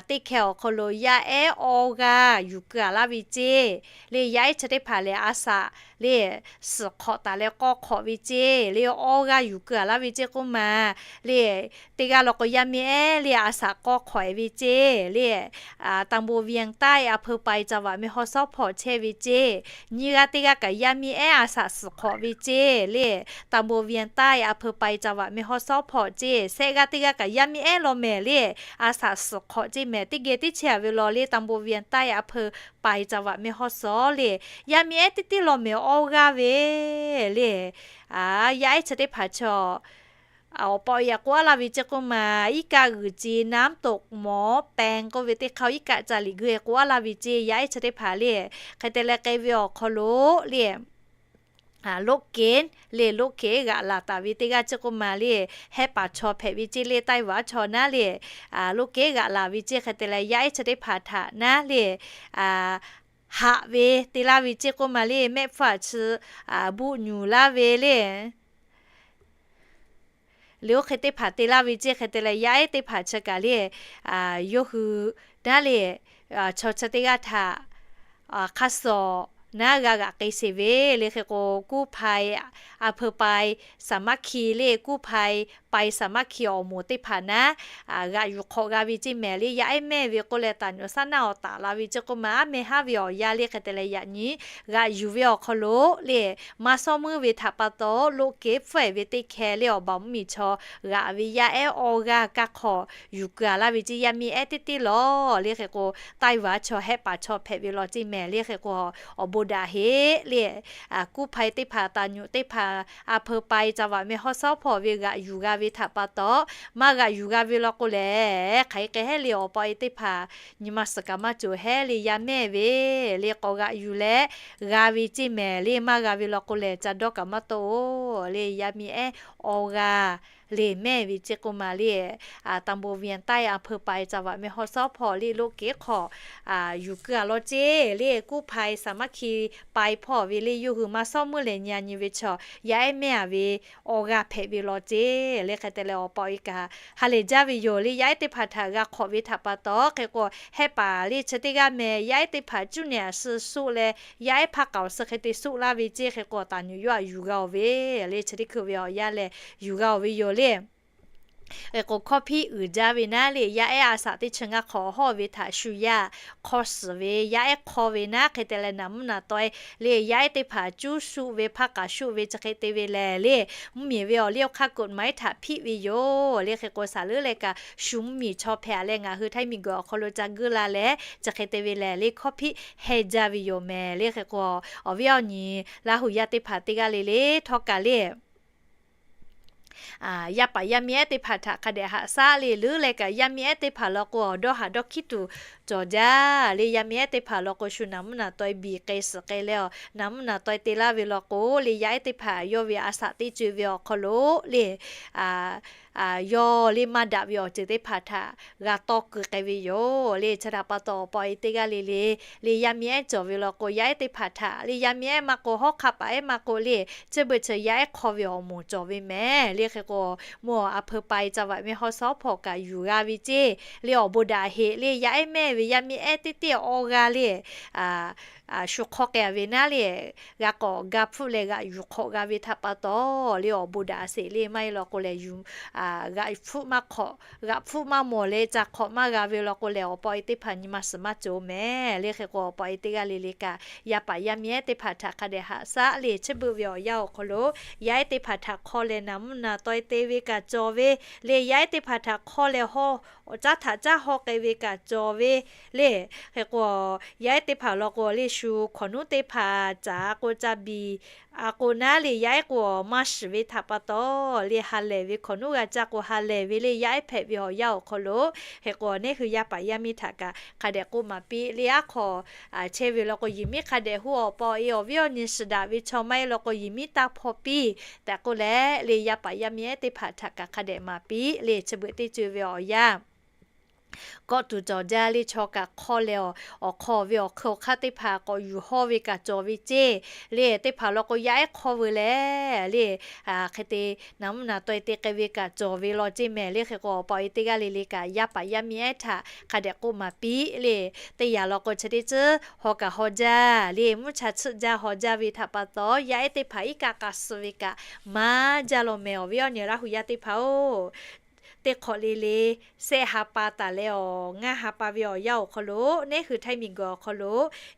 teˇ hkeh awˬ hk'aw lo yaˇ ehˉ awˇ g'aˇ yuˬ keu-a laˇ ve ceˇ. Le yaˇ ehˉ chi teˇ hpaˍ lehˬ, a shaꞈ le suhˍ hk'awꞈ taˍ leh k'aw hk'awꞈ ve ceˇ. Le awˇ g'aˇ yuˬ keu-a laˇ ve ceˇ k'oˆ ma le, teˇ g'aˇ law k'o, yaˇ miˇ ehˉ le a shaꞈ k'aw hk'awꞈ-e ve ceˇ le. ตำบลเวียงใต้ a hpeu pai ca vaꞈ mehˆ hawˉ sawˉ hpawˇ chehˇ ve ceˇ. Nyiˇ g'aˇ teˇ g'aˇ kaꞈ yaˇ miˇ ehˉ a shaꞈ suhˍ hk'awꞈ ve ceˇ le. ตำบลเวียงใต้ a hpeu pai ca vaꞈ mehˆ hawˉ sawˉ hpawˇ ceˇ. Shehˆ g'aˇ teˇ g'aˇ kaꞈ yaˇ miˇ ehˉ law mehˍ le, a shaꞈ suhˍ hk'awꞈ ceˇ mehˍ. Teˇ geh teˇ chehˇ-a ve law le, ตำบลเวียงใต้ a hpeu pai ca vaꞈ mehˆ hawˉ sawˉ le, yaˇ miˇ ehˉ teˇ teˇ law mehˍ awˇ g'aˇ ve le. Yaˇ ehˉ chi teˇ hpaˍ chaw awˬ pa yaꞈ k'oˆ-a laˇ ve ceˇ k'oˆ ma, iˉ kaˆ g'uiˬ ce น้ำตกหมอแปง k'oˆ ve teˇ hk'aˇ iˉ kaˆ ca liꞈ g'uiˬ k'oˆ-a laˇ ve ceˇ. Yaˇ ehˉ chi teˇ hpaˍ le, hk'e te leh k'ai ve awˬ hk'aw lo le, loˆ keˉ le, loˆ keˉ g'aꞈ laˬ taˍ ve teˇ g'aˇ ceˇ k'oˆ ma le, hehˉ paˍ chaw hpehꞈ ve ceˇ le, Taiˇ vaˉ chaw naˉ le, loˆ keˉ g'aꞈ laˬ ve ceˇ. Hk'e te leh yaˇ ehˉ chi teˇ hpaˍ htaꞈ naˉ le, haꞈ ve te laˇ ve ceˇ k'oˆ ma le, mehˆ hpfuhˇ-a chi buˆ nyuˬ laˇ ve le. Liꞈ oˇ hk'e teˇ hpaˍ te laˇ ve ceˇ. Hk'e te leh yaˇ ehˉ teˇ hpaˍ chi kaꞈ le, yawˇ hui naˉ le, chaw chi teˇ g'aˇ htaꞈ hk'a sawˍ naˉ g'a g'aꞈ k'ai sheˍ ve le. Hk'e k'o, kuˇ hpai a hpeu pai สามัคคี le, kuˇ hpai pai สามัคคี awˬ moˍ teˇ hpaˍ naˉ g'aꞈ yuˬ hk'awꞈ g'a ve ceˇ mehˍ le. Yaˇ ehˉ mehˇ ve k'oˆ leh taˍ nyuꞈ shaˉ naˆ awˬ taˍ la ve ceˇ k'oˆ ma, aˉ meh haˉ ve awˬ yanˇ le. Hk'e te leh yaꞈ nyi g'aꞈ yuˬ ve awˬ hk'aw lo le, maˇ shawˉ meuˇ ve htaꞈ pa taw loˆ keˉ hpfuhˆ-eˬ ve teˇ hkeh le, awˬ baˬ mvuhˇmiˬ chaw g'aꞈ ve yaˇ ehˉ awˇ g'aˇ kaˇ hk'awꞈ yuˬ keu-a laˇ ve ceˇ. Yaˇ miˇ ehˉ teˇ teˇ law le. Hk'e k'o, Taiˇ vaˉ chaw hehˉ paˍ chaw hpehꞈ ve law ceˇ mehˍ le. Hk'e k'o, awˬ bon daꞈ heˆ le. Kuˇ hpai teˇ hpaˍ, taˍ nyuꞈ teˇ hpaˍ, a hpeu pai ca vaꞈ mehˆ hawˉ sawˉ hpawˇ ve g'aꞈ yuˬ g'a ve htaꞈ pa taw, maˇ g'aꞈ yuˬ g'a ve law k'o lehˬ, hk'aˬ hk'e hehˉ le, awˬ pa e teˇ hpaˍ nyi ma suhˍ kaꞈ maˇ cawˬ hehˉ le. Yaˇ mehˇ ve le k'awꞈ g'aꞈ yuˬ leh g'a ve ceˇ mehˍ le. Maˇ g'a ve law k'o lehˬ, ca dawˇ kaꞈ maˇ tawˆ-oˬ le. Yaˇ miˇ ehˉ awˇ g'aˇ le mehˇ ve ceˇ k'oˆ ma le, ตำบลเวียงใต้ a hpeu pai ca vaꞈ mehˆ hawˉ sawˉ hpawˇ le, loˆ keˉ hk'awꞈ yuˬ keu-a law ceˇ le. Kuˇ hpai สามัคคี pai hpawˇ ve le, yawˇ hui maˇ shawˉ meuˇ leh nyi-a nyi ve chaw yaˇ ehˉ mehˇ-a ve awˇ g'aˇ hpehꞈ ve law ceˇ le. Hk'e te leh awˬ pa e kaꞈ ha lehˬ jaˇ ve yoˬ le. Yaˇ ehˉ teˇ hpaˍ htaꞈ g'a hk'awꞈ ve htaꞈ pa taw, hk'e k'o, hehˉ paˍ le chi teˇ g'aˇ meh yaˇ ehˉ teˇ hpaˍ cuˇ nehˬ a suh suˆ leh, yaˇ ehˉ hpaˇ k'aoˍ suh hk'e te suˆ laˇ ve ceˇ. Hk'e k'o, taˍ nyuꞈ yawˇ htaꞈ yuˬ g'a-oˬ ve le, chi teˇ hkui ve awˬ yanˇ lehˬ yuˬ g'a-oˬ ve yoˬ le. Hk'e k'o, hkawˇ hpiˆ uiˍ jaˇ ve naˉ le, yaˇ ehˉ a shaꞈ teˇ chi ngaˇ hk'awꞈ hawˇ ve htaꞈ shu yaˇ hk'awˇ suhˍ ve yaˇ ehˉ hk'awˇ ve naˉ, hk'e te leh naˍ mvuhˇ naˍ taweh le, yaˇ ehˉ teˇ hpaˍ cuˇ shuˆ ve, hpaˇ k'aoˍ shuˆ ve chi hk'e te ve lehˬ le, mvuhˇmiˬ ve awˬ liˇ awˬ hk'aˇ กฎหมาย htaꞈ hpiˆ ve yoˬ le. Hk'e k'o, shaˍ leuˉ leh kaꞈ shu mvuhˇmiˬ chaw hpehꞈ-a leh ngaˬ hui Htaiˇ miˬguiˬ awˬ hk'aw lo ca guˇ la leh chi hk'e te ve lehˬ le, hkawˇ hpiˆ heh jaˇ ve yoˬ mehˍ le. Hk'e k'o, awˬ viˉ awˬ nyi Laˇ huˍ yaˇ teˇ hpaˍ teˇ g'aˇ le le htawˇ kaꞈ le yaˇ paˍ yaˇ miˇ ehˉ teˇ hpaˍ htaꞈ hk'a dehꞈ haꞈ shaˉ le. Leuˉ leh kaꞈ yaˇ miˇ ehˉ teˇ hpaˍ law k'o, awˬ dawˇ haꞈ dawˇ hkiˉ tuˬ cawˬ jaˇ le. Yaˇ miˇ ehˉ teˇ hpaˍ law k'o, shu naˍ mvuhˇ naˍ taweh biˬ k'ai suhˍ k'ai leh, naˍ mvuhˇ naˍ taweh te laˇ ve law k'o le, yaˇ ehˉ teˇ hpaˍ yawˇ ve a shaꞈ teˇ co-e ve awˬ hk'aw lo le, yawˇ le maˇ daꞈ ve awˬ ceuˬ teˇ hpaˍ htaꞈ g'a tawˇ keu k'ai ve yoˬ le. Chi htaꞈ pa taw, awˬ pa e teˇ g'aˇ le le le, yaˇ miˇ ehˉ cawˬ ve law k'o, yaˇ ehˉ teˇ hpaˍ htaꞈ le, yaˇ miˇ ehˉ maˇ k'o, hawˉ hk'aˆ paˍ ehˉ maˇ k'o le, chi beuꞈ chi yaˇ ehˉ hk'awˇ ve awˬ moˍ cawˬ ve mehˍ le. Hk'e k'o, mvuhˇ a hpeu pai ca vaꞈ mehˆ hawˉ sawˉ hpawˇ kaꞈ yuˬ g'a ve ceˇ le, awˬ bon daꞈ heˆ le. Yaˇ ehˉ mehˇ ve yaˇ miˇ ehˉ teˇ teˇ awˇ g'aˇ le shu hk'awˇ k'ai-a ve naˉ le, g'a k'awꞈ ga hpfuhˆ leh g'aꞈ yuˬ hk'awꞈ g'a ve htaꞈ pa taw le, awˬ bon daꞈ sheˍ le. Maˇ heˆ law k'o lehˬ, g'aꞈ hpfuhˆ maˇ hk'awꞈ, g'aꞈ hpfuhˆ maˇ mawˬ leh ca hk'awꞈ maˇ g'a ve law k'o lehˬ, awˬ pa e teˇ hpaˍ nyi ma suhˍ maˇ cawˬ mehˍ le. Hk'e k'o, awˬ pa e teˇ g'aˇ le le kaꞈ yaˇ paˍ yaˇ miˇ ehˉ teˇ hpaˍ htaꞈ hk'a dehꞈ haꞈ shaˉ le. Chi beuꞈ ve awˬ yanˇ awˬ hk'aw lo yaˇ ehˉ teˇ hpaˍ htaꞈ hk'awˇ leh naˍ mvuhˇ naˍ taweh te ve kaꞈ cawˬ ve le. Yaˇ ehˉ teˇ hpaˍ htaꞈ hk'awˇ leh hawˇ caˉ htaꞈ caˇ haw k'ai ve kaꞈ cawˬ ve le. Hk'e k'o, yaˇ ehˉ teˇ hpaˍ law k'o le, shu hkawꞈ nuˉ teˇ hpaˍ caˍ k'o ca biˬ a k'o naˉ le, yaˇ ehˉ k'o maˇ shiˍ ve htaꞈ pa taw le, ha lehˬ ve hkawꞈ nuˉ g'a caˇ k'o ha lehˬ ve le, yaˇ ehˉ hpehꞈ ve awˬ yanˇ awˬ hk'aw lo. Hk'e k'o, neˇ hui yaˇ paˍ yaˇ miˇ htaꞈ kaꞈ hk'a dehꞈ k'oˆ maˍ piˇ le. Aˉ hk'aw chehˇ ve law k'o, yehˬ miˉ hk'a dehꞈ hoˆ awˬ pa awˬ e awˬ viˉ awˬ nyi shiˍ daꞈ ve chaw maˇ heˆ law k'o, yehˬ miˉ taˇ hpaw piˇ tehꞈ k'oˆ leh le, yaˇ paˍ yaˇ miˇ ehˉ teˇ hpaˍ htaꞈ kaꞈ hk'a dehꞈ maˍ piˇ le. Chi beuꞈ teˇ co e ve awˬ yanˇ kawˆ tuˬ cawˬ jaˇ le. Chaw kaꞈ hk'awˇ leh, awˬ hk'aw ve awˬ hk'aˇ awˬ hk'aˇ teˇ hpaˍ k'awꞈ yuˬ hawˇ ve kaꞈ cawˬ ve ceˇ le. Teˇ hpaˍ law k'o, yaˇ ehˉ hk'awˇ veu leh le, hk'e te naˍ mvuhˇ naˍ taweh te k'ai ve kaꞈ cawˬ ve law ceˇ mehˍ le. Hk'e k'o, awˬ pa awˬ e teˇ g'aˇ le le kaꞈ yaˇ paˍ yaˇ miˇ ehˉ htaꞈ hk'a dehꞈ k'oˆ maˍ piˇ le. Teˇ yanˇ law k'o, chi teˇ ceuˬ haw kaꞈ haw jaˇ le, mvuhˇ cha tsuhˆ jaˇ haw jaˇ ve htaꞈ pa taw, yaˇ ehˉ teˇ hpaˍ iˉ kaˆ k'a suh ve kaꞈ maˇ jaˇ law mehˍ. Awˬ viˉ awˬ nyi Laˇ hu yaˇ teˇ hpaˍ-oˬ, teˇ hk'awꞈ le le shehˆ ha pa taˍ leh awˬ ngaˇ ha pa ve awˬ yanˇ awˬ hk'aw lo, neˇ hui Htaiˇ miˬguiˬ awˬ hk'aw lo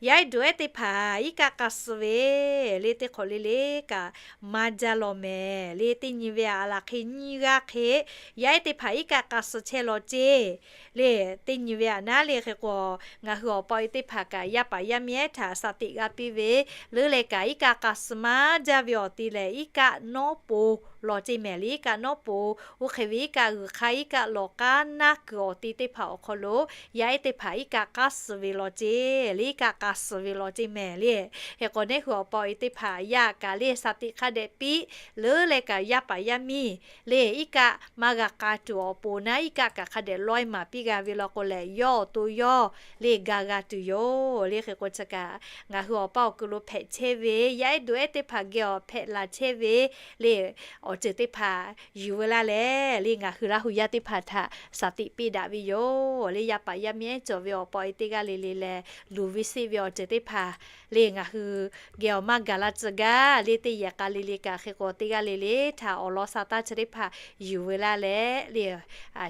yaˇ ehˉ duˬ ehˉ teˇ hpaˍ iˉ kaˆ k'a suh ve le, teˇ hk'awꞈ le le kaꞈ maˇ jaˇ law mehˍ le. Teˇ nyi ve aꞈ laˬ hk'e nyiˇ g'aˇ hk'e yaˇ ehˉ teˇ hpaˍ iˉ kaˆ k'a suh chehˇ law ceˇ le. Teˇ nyi ve aꞈ naˉ le. Hk'e k'o, ngaˬ hui awˬ pa awˬ e teˇ hpaˍ kaꞈ yaˇ paˍ yaˇ miˇ ehˉ htaꞈ shaˍ tiꞈ g'a piˇ ve, leuˉ leh kaꞈ iˉ kaˆ k'a suh maˇ jaˇ ve awˬ ti lehˬ, iˉ kaˆ nawˉ po law ceˇ mehˍ le. Iˉ kaˆ nawˉ po, oˇ hk'e ve iˉ kaˆ g'uiˬ hk'aˇ iˉ kaˆ lawˬ k'aˉ naˆ kuiˬ awˬ ti teˇ hpaˍ awˬ hk'aw lo yaˇ ehˉ teˇ hpaˍ iˉ kaˆ k'a suh ve law ceˇ le, iˉ kaˆ k'a suh ve law ceˇ mehˍ le. Hk'e k'o, neˇ hui awˬ pa awˬ e teˇ hpaˍ yaˇ kaꞈ le shaˍ tiꞈ hk'a dehꞈ piˇ, leuˉ leh kaꞈ yaˇ paˍ yaˇ miˇ le iˉ kaˆ maˇ g'a k'a tuˬ awˬ pon naˉ, iˉ kaˆ kaꞈ hk'a dehꞈ lawehˇ maˍ piˇ g'a ve law k'o lehˬ, yawˇ awˬ to yawˇ le ga g'a tuˬ yoˬ le. Hk'e k'o, chi kaꞈ ngaˬ hui awˬ pa awˬ kuiˬ lo hpehꞈ chehˇ ve yaˇ ehˉ duˬ ehˉ teˇ hpaˍ geh awˬ hpehꞈ laˬ chehˇ ve le, awˬ ceuˬ teˇ hpaˍ yuˬ ve laˇ leh le, ngaˬ hui Laˇ hu yaˇ teˇ hpaˍ htaꞈ shaˍ tiꞈ piˇ daꞈ ve yoˬ le. Yaˇ paˍ yaˇ miˇ ehˉ cawˬ ve awˬ pa awˬ e teˇ g'aˇ le le lehˬ, luˬ ve seˆ ve awˬ ceuˬ teˇ hpaˍ le ngaˬ hui geh awˬ maˇ gaˬ la tcuh gaˇ le. Teˇ yehˬ k'a le le kaꞈ hk'e k'o, teˇ g'aˇ le le htaꞈ awˬ lawn sha taˇ chi teˇ hpaˍ yuˬ ve laˇ leh le,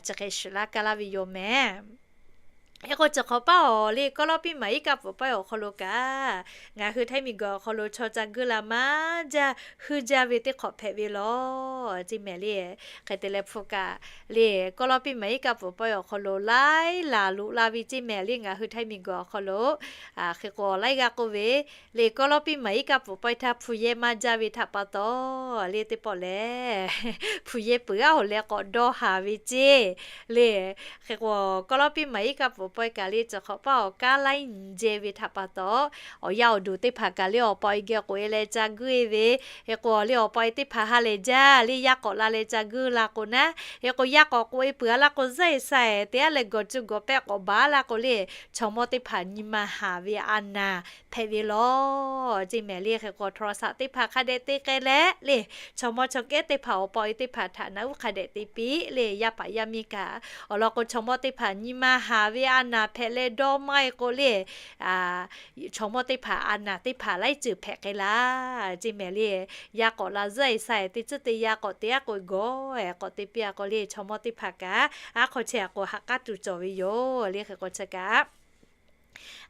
chi hk'e shiˍ laˇ kaˇ laˇ ve yoˬ mehˍ. Hk'e k'o, chi hk'awꞈ paˇ awˬ le Kawˇlawˇpiˇ maˍ iˉ kaˆ pfuhˍ pawehˇ awˬ hk'aw lo kaꞈ, ngaˬ hui Htaiˇ miˬguiˬ awˬ hk'aw lo chaw ca guˇ la maˇ jaˇ, heuˆ jaˇ ve teˇ hk'awꞈ hpehꞈ ve law ceˇ mehˍ le. Hk'e te leh hpu kaꞈ le, Kawˇlawˇpiˇ maˍ iˉ kaˆ pfuhˍ pawehˇ awˬ hk'aw lo laiˉ laˬ loꞈ la ve ceˇ mehˍ le. Ngaˬ hui Htaiˇ miˬguiˬ awˬ hk'aw lo hk'e k'o, laiˉ g'aˇ k'oˆ ve le, Kawˇlawˇpiˇ maˍ iˉ kaˆ pfuhˍ pawehˇ htaˇ hpu yehˇ maˇ jaˇ ve htaꞈ pa taw le, teˇ pawˆ lehˬ hpu yehˇ peuˬ g'aˇ hoꞈ leh k'awꞈ dawˇ haˍ ve ceˇ le. Hk'e k'o, Kawˇlawˇpiˇ maˍ iˉ kaˆ pfuhˍ pawehˇ kaꞈ le, chi hk'awꞈ paˇ awˬ kanˉ laiˉ nyi jehˇ ve htaꞈ pa taw, awˬ yaˇ awˬ duˬ teˇ hpaˍ kaꞈ le, awˬ pa awˬ e geh k'oꞈ e leh ca guˇ e ve, hk'e k'o, le awˬ pa awˬ e teˇ hpaˍ ha lehˬ jaˇ le, yaˇ k'awꞈ la leh ca guˇ la k'o naˉ, hk'e k'o, yaˇ k'awꞈ k'oꞈ e peuˬ a laˇ k'o, zuhˆ e sha e te a leh gawˬ cuˇ gawˬ pehˆ k'awꞈ baˬ laˇ k'o le, chaw mawˇ teˇ hpaˍ nyi ma haˍ ve a naˍ hpehꞈ ve law ceˇ mehˍ le. Hk'e k'o, htawnˍ saꞈ teˇ hpaˍ hk'a dehꞈ te k'ai leh le, chaw mawˇ chaw kehˉ teˇ hpaˍ awˬ pa awˬ e teˇ hpaˍ htaꞈ naˬ uˉ hk'a dehꞈ te piˇ le, yaˇ paˍ yaˇ miˇ kaꞈ. Awˬ lawn k'o, chaw mawˇ teˇ hpaˍ nyi ma haˍ ve a naˍ hpehꞈ leh dawˇ maˇ e k'o le, chaw mawˇ teˇ hpaˍ a naˍ teˇ hpaˍ laiˉ ceuˬ hpehꞈ k'ai laˇ ceˇ mehˍ le. Yaˇ k'awꞈ la zuhˆ e sha e teˇ ceuˬ te yaˇ k'awꞈ te a k'o gawˬ e k'awꞈ te piˇ a k'o le, chaw mawˇ teˇ hpaˍ kaꞈ aˉ hk'aw chehˇ a k'o ha k'aˉ tuˬ cawˬ ve yoˬ le. Hk'e k'o chi kaꞈ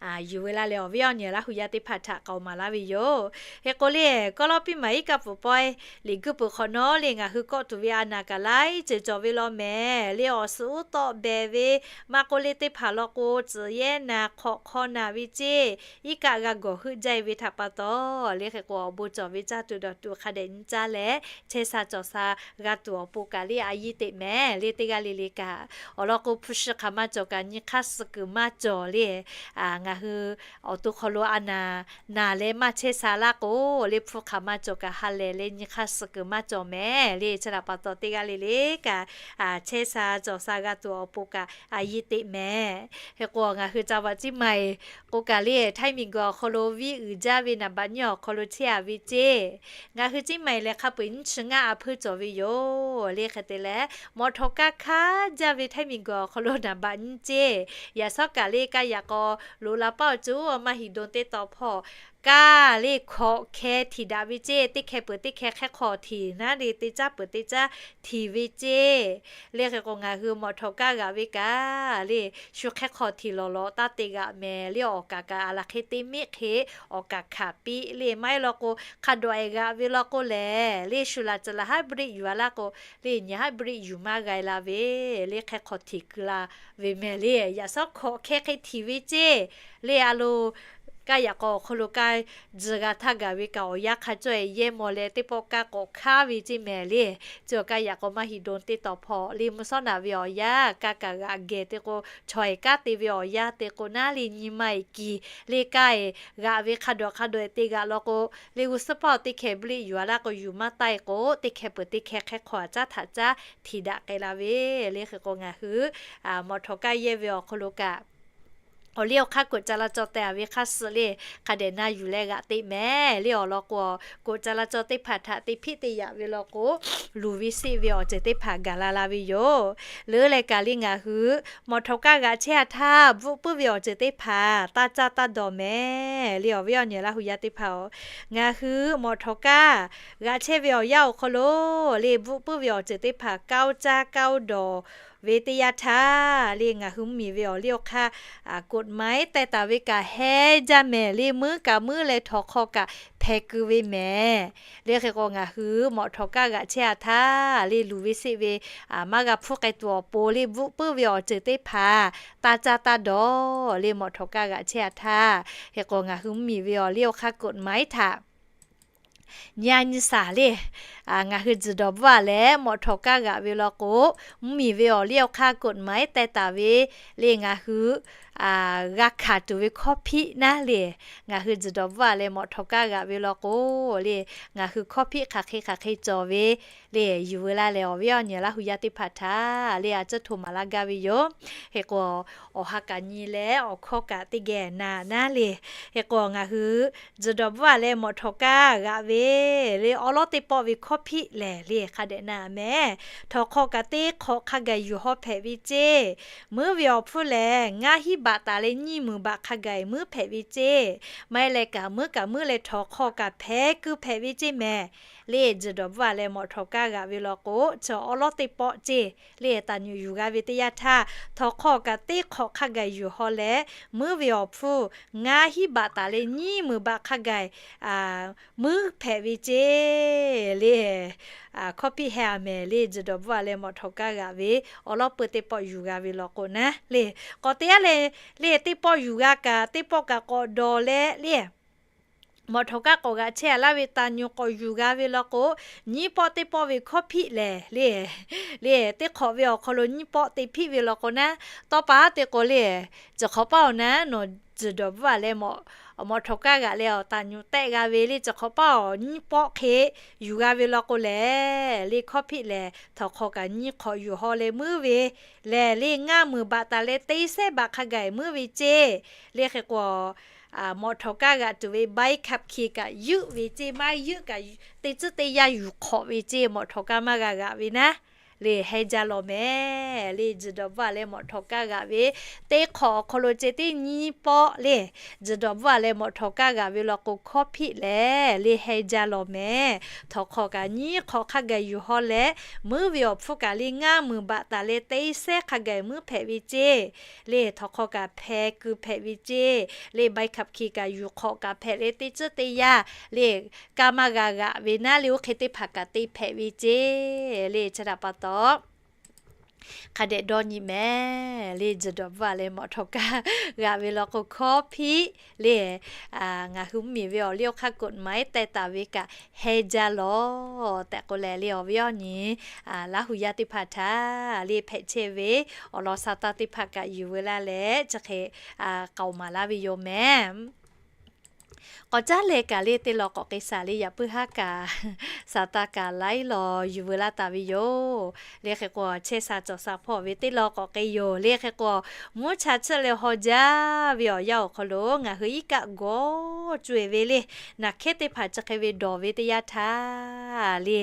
yuˬ ve laˇ leh awˬ viˉ awˬ nyi Laˇ hu yaˇ teˇ hpaˍ htaꞈ k'aoˍ maˍ laˇ ve yoˬ. Hk'e k'o le, Kawˇlawˇpiˇ maˍ iˉ kaˆ pfuhˍ pawehˇ liꞈ guˇ peuˬ hk'awꞈ nawˉ le ngaˬ hui kawˆ tuˬ ve a naˍ kaꞈ laiˉ ceuˬ cawˬ ve law mehˍ le. Awˬ suhˍ uˉ tawˆ behˬ ve maˇ k'oˆ le, teˇ hpaˍ law k'o tcuhˍ yehˇ naˍ hk'awꞈ hk'aw naˍ ve ceˇ, iˉ kaˆ g'a gawˬ heuˆ jaˇ e ve htaꞈ pa taw le. Hk'e k'o, awˬ bon cawˬ ve caˇ tuˬ dawˬ tuˬ hk'a dehꞈ nyi caˇ leh, chehˇ sha cawˬ sha g'a tuˬ awˬ pon kaꞈ le a yiˇ teꞈ mehˍ le, teˇ g'aˇ le le kaꞈ. Awˬ lawn k'o, hpu shi hk'aˬ ma cawˬ kaꞈ nyi hk'aˇ suh kuiˬ maˇ cawˬ le. Ngaˬ hui awˬ to hk'aw lo a naˍ naˍ leh maˇ chehˇ sha laˇ k'o le, hpu hk'aˬ ma cawˬ kaꞈ ha lehˬ leh nyi hk'aˇ suh kuiˬ maˇ cawˬ mehˍ le. Chi htaꞈ pa taw, teˇ g'aˇ le le kaꞈ chehˇ sha cawˬ sha g'a tuˬ awˬ pon kaꞈ a yiˇ teꞈ mehˍ. Hk'e k'o, ngaˬ hui ca vaꞈ ciˇ maiˍ k'o kaꞈ le, Htaiˇ miˬguiˬ awˬ hk'aw lo viˇ uiˍ jaˇ ve naˍ baꞈ nyiˇ awˬ hk'aw lo chehˇ a ve ceˇ. Ngaˬ hui ciˇ maiˍ lehˬ hk'a peu-eˬ nyiˇ chi ngaˇ a hpeuˇ cawˬ ve yoˬ le. Hk'e te leh, mawˬ htawnˍ kaˇ hkaˇ jaˇ ve Htaiˇ miˬguiˬ awˬ hk'aw lo naˍ baꞈ nyiˇ ceˇ. Yaꞈ shawˉ kaꞈ le, kaˇ yaꞈ k'aw loꞈ la paˉ awˬ ceuˬ awˬ maˇ hiˍ dawˬ teˇ taw hpawˇ kaˇ le hkawꞈ hkeh htiˍ daꞈ ve ceˇ. Teˇ hkeh peuˬ teˇ hkeh hk'e hk'aw htiˍ naˉ le, teˇ caˉ peuˬ teˇ caˉ htiˍ ve ceˇ. Le hk'e k'o, ngaˬ hui mawˬ htawnˍ kaˇ g'aꞈ ve kaꞈ le, shu hk'e hk'aw htiˍ lawˬ lawˬ taˇ te g'aꞈ mehˍ le. Awˬ kaˍ kaꞈ a laˬ hk'e teˇ miˆ hk'e awˬ kaˍ hkanˍ piˇ le. Maˇ heˆ law k'o, hk'a dawꞈ e g'aꞈ ve law k'o lehˬ le, shu laˬ tcuh laˬ haˉ briˆ yuˬ a laˇ k'o le, nyi haˉ briˆ yuˬ maˇ g'a la ve le. Hk'e hk'aw htiˍ keu la ve mehˍ le. Yaꞈ shawˉ hkawꞈ hkeh hk'e htiˍ ve ceˇ le. A lo, kaˇ yaꞈ k'aw awˬ hk'aw lo kaˇ tzuhˬ g'a htaˇ gaˬ ve kaꞈ, awˬ yanˇ hk'a cawˇ e yehˇ maw leh teˇ pawˆ kaˇ k'awꞈ hkanˉ ve ceˇ mehˍ le. Chi kaˇ yaꞈ k'aw maˇ heˆ dawˇ teˇ tawˍ hpawˇ le, mvuhˇ shawˉ naꞈ ve awˬ yanˇ kaˇ kaꞈ g'aꞈ geh te k'o, chaw e kanˉ te ve awˬ yanˇ te k'o naˉ le, nyi ma e kiˬ le kaˇ e g'aꞈ ve hk'a dawꞈ hk'a dawꞈ e te g'aꞈ law k'o le, g'uˇ suhˉ paˇ teˇ hkeh briˆ yuˬ a laˇ k'o, yuˬ maˇ taˆ e k'o, teˇ hkeh peuˬ teˇ hkeh hk'e hk'aw a caˉ htaꞈ caˉ htiˍ daꞈ k'ai la ve le. Hk'e k'o, ngaˬ hui mawˬ htawnˍ kaˇ yehˇ ve awˬ hk'aw lo kaꞈ, awˬ liˇ awˬ hk'aˇ koꞈ ca la caw teh a ve hk'a suh le, hk'a dehꞈ na yuˬ leh g'aꞈ te mehˍ le. Awˬ lawn k'o, koꞈ ca la caw teˇ hpaˍ htaꞈ te hpiˆ te yaꞈ ve law k'o, luˬ ve seˆ ve awˬ ceuˬ teˇ hpaˍ gaˬ la la ve yoˬ. Leuˉ leh kaꞈ le, ngaˬ hui mawˬ htawnˍ kaˇ g'aꞈ chehˇ a htaˇ, bvuhˆ puiˉ ve awˬ ceuˬ teˇ hpaˍ taˇ caˇ taˇ dawˬ mehˍ le. Awˬ viˉ awˬ nyi Laˇ hu yaˇ teˇ hpaˍ-oˬ, ngaˬ hui mawˬ htawnˍ kaˇ g'aꞈ chehˇ ve awˬ yanˇ awˬ hk'aw lo le, bvuhˆ puiˉ ve awˬ ceuˬ teˇ hpaˍ kaˇ oˇ caˇ kaˇ oˇ dawˬ ve teˇ yanˇ htaˇ le, ngaˬ hui mvuhˇmiˬ ve awˬ liˇ awˬ hk'aˇ koꞈ ma iˉ teh taˍ ve kaꞈ heh jaˇ mehˍ le. Muiˉ kaꞈ muiˉ leh htawnˍ hk'aw kaꞈ hpeh keu ve mehˍ le. Hk'e k'o, ngaˬ hui mawˬ htawnˍ kaˇ g'aꞈ chehˇ a htaˇ le, luˬ ve seˆ ve maˇ g'a hpuˇ k'ai tuˬ awˬ pon le, bvuhˆ puiˉ ve awˬ ceuˬ teˇ hpaˍ taˇ caˇ taˇ dawˬ le. Mawˬ htawnˍ kaˇ g'aꞈ chehˇ a htaˇ, hk'e k'o, ngaˬ hui mvuhˇmiˬ ve awˬ liˇ awˬ hk'aˇ koꞈ ma iˉ htaꞈ nyi a nyi shaˍ le, ngaˬ hui tzuhˬ dawˬ bvuhˆ a leh mawˬ htawnˍ kaˇ g'aꞈ ve law k'o, mvuhˇmiˬ ve awˬ liˇ awˬ hk'aˇ koꞈ ma iˉ teh taˍ ve le, ngaˬ hui g'a hkanˍ tuˬ ve hkawˇ hpiˆ naˉ le, ngaˬ hui tzuhˬ dawˬ bvuhˆ a leh mawˬ htawnˍ kaˇ g'aꞈ ve law k'o le, ngaˬ hui hkawˇ hpiˆ hk'aˬ hk'e hk'aˬ hk'e cawˬ ve le, yuˬ veu laˇ leh awˬ viˉ awˬ nyi Laˇ hu yaˇ teˇ hpaˍ htaꞈ le, a cuˇ hto maˍ laˇ gaˇ ve yoˬ. Hk'e k'o, awˬ ha kaꞈ nyi leh awˬ hkawˇ kaꞈ teˇ geh na naˉ le. Hk'e k'o, ngaˬ hui tzuhˬ dawˬ bvuhˆ a leh mawˬ htawnˍ kaˇ g'aꞈ ve le, awˉ lawˉ teˇ pawˆ ve hkawˇ hpiˆ lehˬ le, hk'a dehꞈ na mehˍ. Htawnˍ hk'aw kaꞈ teˇ hk'awꞈ hk'a gaˬ yuˬ haw hpehꞈ ve ceˇ. Muiˉ ve awˬ hpfuhˇ lehˬ, ngaˇ hinˉ baꞈ taˍ leh nyiˇ meunˍ baꞈ hk'a gaˬ muiˉ hpehꞈ ve ceˇ. Maˇ heˆ leh kaꞈ muiˉ kaꞈ muiˉ leh htawnˍ hk'aw kaꞈ hpeh keu hpehꞈ ve ceˇ mehˍ le. Tzuhˬ dawˬ bvuhˆ a leh mawˬ htawnˍ kaˇ g'aꞈ ve law k'o, chi awˉ lawˉ teˇ pawˆ ceˇ le, taˍ nyuꞈ yuˬ g'a ve teˇ yanˇ htaˇ, htawnˍ hk'aw kaꞈ teˇ hk'awꞈ hk'a gaˬ yuˬ haw leh, muiˉ ve awˬ hpfuhˇ ngaˇ hinˉ baꞈ taˍ leh nyiˇ meunˍ baꞈ hk'a gaˬ muiˉ hpehꞈ ve ceˇ le. Hkawˇ hpiˆ heh a mehˍ le. Tzuhˬ dawˬ bvuhˆ a leh mawˬ htawnˍ kaˇ g'aꞈ ve awˉ lawˉ peuˇ teˇ pawˆ yuˬ g'a ve law k'o naˉ le, k'awꞈ te a le, le teˇ pawˆ yuˬ g'a kaꞈ teˇ pawˆ kaꞈ k'awꞈ dawˬ leh le, mawˬ htawnˍ kaˇ k'awꞈ g'aꞈ chehˇ a laˇ ve taˍ nyuꞈ k'awꞈ yuˬ g'a ve law k'o, nyiˇ pawˆ teˇ pawˆ ve hkawˇ hpiˆ lehˬ le, le teˇ hk'awꞈ ve awˬ hk'aw lo nyiˇ pawˆ te hpiˆ ve law k'o naˉ, tawˇ pa haˉ te k'o le, ciˬ hk'awꞈ paˇ awˬ naˉ nawˬ tzuhˬ dawˬ bvuhˆ a leh mawˬ htawnˍ kaˇ g'aꞈ leh awˬ taˍ nyuꞈ tehˆ g'a ve le, ciˬ hk'awꞈ paˇ awˬ nyiˇ pawˆ hk'e yuˬ g'a ve law k'o lehˬ, le hkawˇ hpiˆ lehˬ htawnˍ hk'aw kaꞈ nyiˇ hk'awꞈ yuˬ haw leh muiˉ ve lehˬ, le ngaˇ meunˍ baꞈ taˍ leh teˇ sehˉ baꞈ hk'a gaˬ muiˉ ve ceˇ. Le hk'e k'o, mawˬ htawnˍ kaˇ g'aꞈ tuˬ ve ใบขับขี่ kaꞈ yuˆ ve ceˇ, maˇ yuˆ kaꞈ teˇ tcuhˉ teˇ yanˇ yuˬ hk'awꞈ ve ceˇ. Mawˬ htawnˍ kaˇ maˇ g'a g'aꞈ ve naˉ le, heh jaˇ lawˬ mehˍ le. Tzuhˬ dawˬ bvuhˆ a leh mawˬ htawnˍ kaˇ g'aꞈ ve teˇ hk'awꞈ awˬ hk'aw lo ceh teˇ nyiˇ pawˆ le, tzuhˬ dawˬ bvuhˆ a leh mawˬ htawnˍ kaˇ g'aꞈ ve law k'o hkawˇ hpiˆ lehˬ le, heh jaˇ lawˬ mehˍ. Htawnˍ hk'aw kaꞈ nyiˇ hk'awꞈ hk'a gaˬ yuˬ haw leh, muiˉ ve awˬ hpfuhˇ kaꞈ le ngaˇ meunˍ baꞈ taˍ leh teˇ sehˉ hk'a gaˬ muiˉ hpehꞈ ve ceˇ. Le htawnˍ hk'aw kaꞈ hpeh keu hpehꞈ ve ceˇ. Le ใบขับขี่ kaꞈ yuˬ hk'awꞈ kaꞈ hpehꞈ leh teˇ tcuhˉ teˇ yanˇ le, kaˇ maˇ g'a g'aꞈ ve naˉ le, oˇ hk'e teˇ hpaˍ kaꞈ te hpehꞈ ve ceˇ. Le chi htaꞈ pa taw hk'a dehꞈ dawˇ nyi mehˍ le. Tzuhˬ dawˬ bvuhˆ a leh mawˬ htawnˍ kaˇ g'aꞈ ve law k'o hkawˇ hpiˆ le, ngaˬ hui mvuhˇmiˬ ve awˬ liˇ awˬ hk'aˇ koꞈ ma iˉ teh taˍ ve kaꞈ heh jaˇ lawˬ tehꞈ k'oˆ leh le, awˬ viˉ awˬ nyi Laˇ hu yaˇ teˇ hpaˍ htaꞈ le hpehꞈ chehˇ ve awˬ lawn sa taˇ teˇ hpaˍ kaꞈ yuˬ veu laˇ leh chi hk'e k'aoˍ maˍ laˇ ve yoˬ mehˍ. K'awꞈ caˉ leh kaꞈ le teˇ law k'awꞈ k'e shaˍ le, yaꞈ puiˉ haˉ kaꞈ shaˍ taˇ kaꞈ laiˉ law yuˬ veu laˇ taˍ ve yoˬ. Le hk'e k'o, chehˇ sha cawˬ sha hpawˇ ve teˇ law k'awꞈ k'e yoˬ. Le hk'e k'o, mvuhˇ cha tsuhˇ leh haw jaˇ ve awˬ yanˇ awˬ hk'aw lo ngaˬ hui iˉ kaˆ gawˇ co eˬ ve le, naˬ hkehˉ teˇ hpaˍ chi hk'e ve dawˬ ve teˇ yanˇ htaˇ le,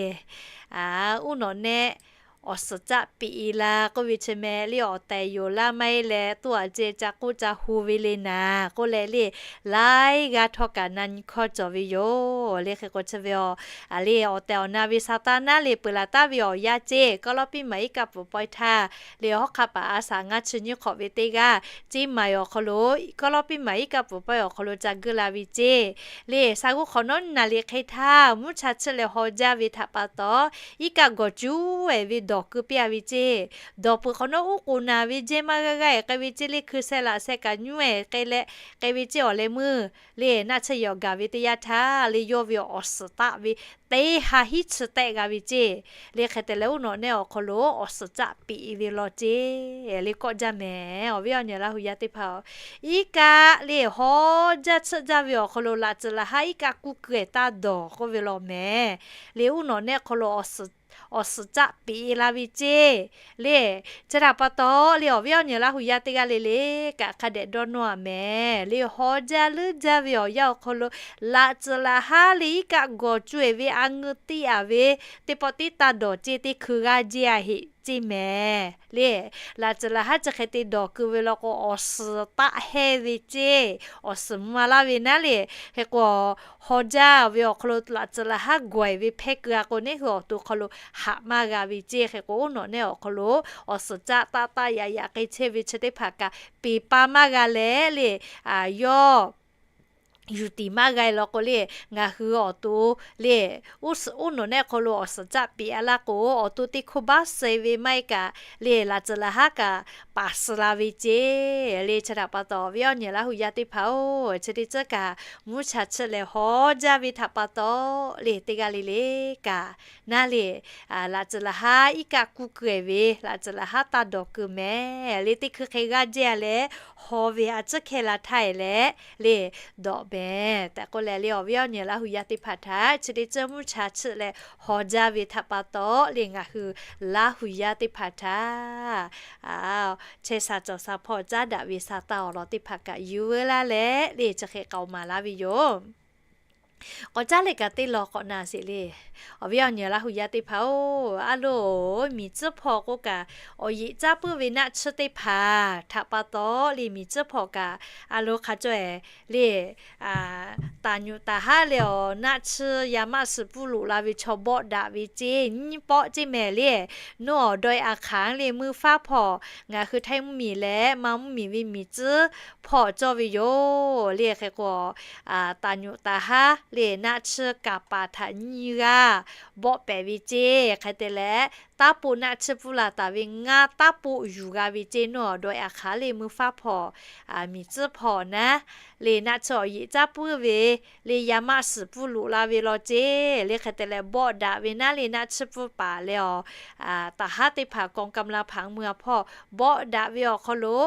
uˉ nawꞈ nehˆ awˬ suhˍ caˆ piꞈ e la k'oˆ ve chi meh le, awˬ tehˬ yoˬ laˇ maˇ heˆ leh, toˇ aꞈ ceh ca k'oˆ ca hu ve le naˍ k'oˆ leh le, laiˉ g'aˇ htawˇ kaꞈ na nyi hkawˇ cawˬ ve yoˬ le. Hk'e k'o chi ve a, le awˬ tehˬ awˬ na ve sa taˇ naˉ le peuˬ laˬ taˍ ve awˬ yanˇ ceˇ, Kawˇlawˇpiˇ maˬ iˉ kaˆ pfuhˍ pawehˇ htaˇ le, hawˉ hk'aˆ paˍ a shaꞈ ngaˇ chi nyiˇ hk'awꞈ ve teˇ g'aˇ, ceˇ maˬ awˬ hk'aw lo Kawˇlawˇpiˇ maˬ iˉ kaˆ pfuhˍ pawehˇ awˬ hk'aw lo ca guˇ la ve ceˇ. Le sa g'uˇ hk'awꞈ nawˉ naˬ liꞈ hk'e htaˇ mvuhˇ cha chiˆ leh haw jaˇ ve htaꞈ pa taw, iˉ kaˆ gawˬ cuˉ-e ve dawˬ keu piˇ-a ve ceˇ. Dawˬ peuˬ hk'awꞈ nawˉ uˉ k'oˍ naˍ ve jehˇ maˇ g'aˇ g'aˇ-e k'ai ve ceˇ le, hkui sheh laꞈ sheh kaꞈ nyuˇ-e k'ai leh k'ai ve ceˇ awˬ leh meuˇ le, naˆ tsuhˇ yehˬ awˬ gaˬ ve teˇ yanˇ htaˇ le, yawˇ ve awˬ suhˍ taˆ ve teˇ ha hiˉ chi tehˆ g'a ve ceˇ. Le hk'e te leh uˉ nawꞈ nehˆ awˬ hk'aw lo awˬ suhˍ caˆ piꞈ ve law ceˇ le, kawˆ jaˇ mehˍ. Awˬ viˉ awˬ nyi Laˇ hu yaˇ teˇ hpaˍ-oˬ, iˉ kaˆ le haw jaˇ tsuhˆ jaˇ ve awˬ hk'aw lo laꞈ tcuhˍ laꞈ haˉ iˉ kaˆ kuˇ keu-e taˇ dawˬ k'oˆ ve law mehˍ. Le uˉ nawꞈ nehˆ hk'aw lo awˬ suhˍ caˆ piꞈ la ve ceˇ. Le chi htaꞈ pa taw le, awˬ viˉ awˬ nyi Laˇ hu yaˇ teˇ g'aˇ le le kaꞈ hk'a dehꞈ dawˇ nawˇ-a mehˍ. Le haw jaˇ leuˉ jaˇ ve awˬ yanˇ awˬ hk'aw lo laꞈ tcuhˍ laꞈ haˉ le iˉ kaˆ gawˬ cuˇ-e ve a ngeu tiˇ-a ve teˇ pawˆ tiˉ taˇ dawˬ ceˇ, teˇ hkui g'aˇ jehˇ-a heꞈ ceˇ mehˍ. Le laꞈ tcuhˍ laꞈ haˉ chi hk'e te dawˬ keu ve law k'o, awˬ suhˍ taˆ hehnˇ ve ceˇ, awˬ suhˍ mvuh-a laˇ ve naˉ le. Hk'e k'o, haw jaˇ ve awˬ hk'aw lo laꞈ tcuhˍ laꞈ haˉ gawˬ-e ve hpehˇ keu-a k'o, neˇ hui awˬ to hk'aw lo haꞈ maˇ g'a ve ceˇ. Hk'e k'o, uˉ nawꞈ nehˆ awˬ hk'aw lo awˬ suhˍ caˆ taˆ taˆ yaꞈ yaꞈ k'ai chehˇ ve chi teˇ hpaˍ kaꞈ peˍ pa maˇ g'a leh le, yawˇ yuˬ tiˍ maˇ g'a-e law k'o le, ngaˬ hui awˬ to le, uˉ nawꞈ nehˆ hk'aw lo awˬ suhˍ caˆ piꞈ-a laˇ k'o, awˬ to teˇ hkawˇ baˆ suh ve maˇ heˆ kaꞈ le, laꞈ tcuhˍ laꞈ haˉ kaꞈ paˍ suh la ve ceˇ. Le chi htaꞈ pa taw, awˬ viˉ awˬ nyi Laˇ hu yaˇ teˇ hpaˍ-oˬ, chi teˇ tcuhˉ kaꞈ mvuhˇ cha chiˆ leh haw jaˇ ve htaꞈ pa taw le, teˇ g'aˇ le le kaꞈ naˉ le, laꞈ tcuhˍ laꞈ haˉ iˉ kaˆ kuˇ keu-e ve, laꞈ tcuhˍ laꞈ haˉ taˇ dawˬ keu mehˍ. Le teˇ hkui hk'e g'aˇ jehˇ-a leh haw ve a ciˉ hkehˇ la htaˇ-e leh le dawꞈ mehˍ tehꞈ k'oˆ leh le, awˬ viˉ awˬ nyi Laˇ hu yaˇ teˇ hpaˍ htaꞈ chi teˇ tcuhˉ mvuhˇ cha chiˆ leh haw jaˇ ve htaꞈ pa taw le, ngaˬ hui Laˇ hu yaˇ teˇ hpaˍ htaꞈ chehˇ sha cawˬ sha hpawˇ caˉ daꞈ ve sa taˇ awˬ lawn teˇ hpaˍ kaꞈ yuˬ veu laˇ leh le, chi hk'e k'aoˍ maˍ laˇ ve yoˬ. K'awꞈ caˉ leh kaꞈ teˇ lawn k'awꞈ na sheˍ le. Awˬ viˉ awˬ nyi Laˇ hu yaˇ teˇ hpaˍ-oˬ, a loˍ, miˬ tcuhˉ hpawˇ k'oˆ kaꞈ, awˬ yeꞈ caˇ puiˉ ve naˆ tsuhˇ teˇ hpaˍ htaꞈ pa taw le, miˬ tcuhˉ hpawˇ kaꞈ a loˍ hk'a caweh le, taˍ nyuꞈ taˍ haˉ leh awˬ naˆ tsuhˇ yaˇ maˆ suhˍ pfuhˇ loꞈ la ve chaw bawˆ daꞈ ve ceˇ, nyiˇ pawˆ ceˇ mehˍ le. Nawˬ awˬ daweh a hk'aˬ le, meuˇ faˉ hpawˇ ngaˬ hui htaiˇ mvuhˇmiˬ leh ma mvuhˇmiˬ ve miˬ tcuhˉ hpawˇ cawˇ ve yoˬ le. Hk'e k'o, taˍ nyuꞈ taˍ haˉ le naˆ tsuhˇ kaˍ paˍ htaꞈ nyiˇ g'aˇ bawˆ pehˍ ve ceˇ. Hk'e te leh, taˉ poˆ naˆ tsuhˇ pfuhˇ la taˍ ve ngaˇ taˉ poˆ yuˬ g'a ve ceˇ. Nawˬ awˬ daweh a hk'aˬ le, meuˇ faˉ hpawˇ miˬ tcuhˉ hpawˇ naˉ le, naˆ tsuhˇ awˬ yeꞈ caˇ puiˉ ve le, yaˇ maˆ suhˍ pfuhˇ loꞈ la ve law ceˇ. Le hk'e te leh, bawˆ daꞈ ve naˉ le naˆ tsuhˇ pfuhˇ paˍ leh awˬ taˍ haˉ teˇ hpaˍ กองกำลัง hpaꞈ mui a hpawˇ bawˆ daꞈ ve awˬ hk'aw lo,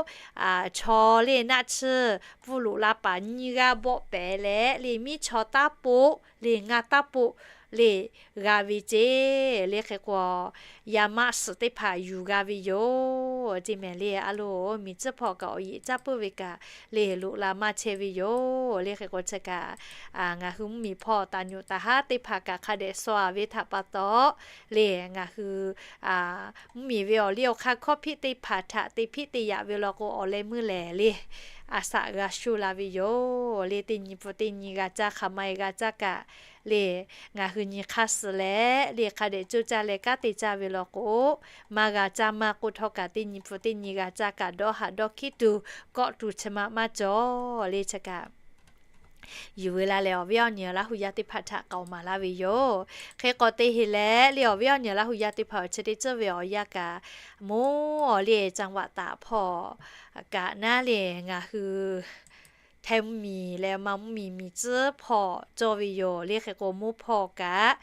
chaw le naˆ tsuhˇ pfuhˇ loꞈ la paˍ nyiˇ g'aˇ bawˆ pehˍ leh le, miˉ chaw taˉ poˆ le ngaˇ taˉ poˆ le g'a ve ceˇ. Le hk'e k'o, yaˇ maˆ suhˍ teˇ hpaˍ yuˬ g'a ve yoˬ ceˇ mehˍ le. A loˍ, miˬ tcuhˉ hpawˇ kaꞈ awˬ yeꞈ caˇ puiˉ ve kaꞈ le, loꞈ la maˇ chehˇ ve yoˬ. Le hk'e k'o chi kaꞈ, ngaˬ hui mvuhˇmiˬ hpawˇ taˍ nyuꞈ taˍ haˉ teˇ hpaˍ kaꞈ hk'a dehꞈ shaw-a ve htaꞈ pa taw le, ngaˬ hui mvuhˇmiˬ ve awˬ liˇ awˬ hk'aˇ hkawˇ hpiˆ teˇ hpaˍ htaꞈ te hpiˆ te yaꞈ ve law k'o, awˬ leh meuˇ lehˬ le, a shaꞈ g'a sho la ve yoˬ. Le teˇ nyi pfuhˇ teˇ nyi g'a caˇ, hk'aˬ ma-e g'a caˇ kaꞈ le, ngaˬ hui nyi hk'aˇ suh leh le, hk'a dehꞈ coˇ caˇ leh kanˉ te caˇ ve law k'o, maˇ g'a caˇ maˇ k'oˆ htawˇ kaꞈ, teˇ nyi pfuhˇ teˇ nyi g'a caˇ kaꞈ, dawˇ haꞈ dawˇ hkiˉ tuˬ kawˆ tuˬ chi ma maˇ cawˬ le. Chi kaꞈ yuˬ veu la leh, awˬ viˉ awˬ nyi Laˇ hu yaˇ teˇ hpaˍ htaꞈ k'aoˍ maˍ laˇ ve yoˬ. Hk'e k'awꞈ te heˍ leh le, awˬ viˉ awˬ nyi Laˇ hu yaˇ teˇ hpaˍ awˬ chi teˇ tcuhˉ ve awˬ yanˇ kaꞈ, mvuhˇ awˬ le จังหวัดตาก hpawˇ kaꞈ naˉ le, ngaˬ hui htaiˇ mvuhˇmiˬ leh ma mvuhˇmiˬ miˬ tcuhˉ hpawˇ cawˇ ve yoˬ. Le hk'e k'o, mvuhˇ hpawˇ kaꞈ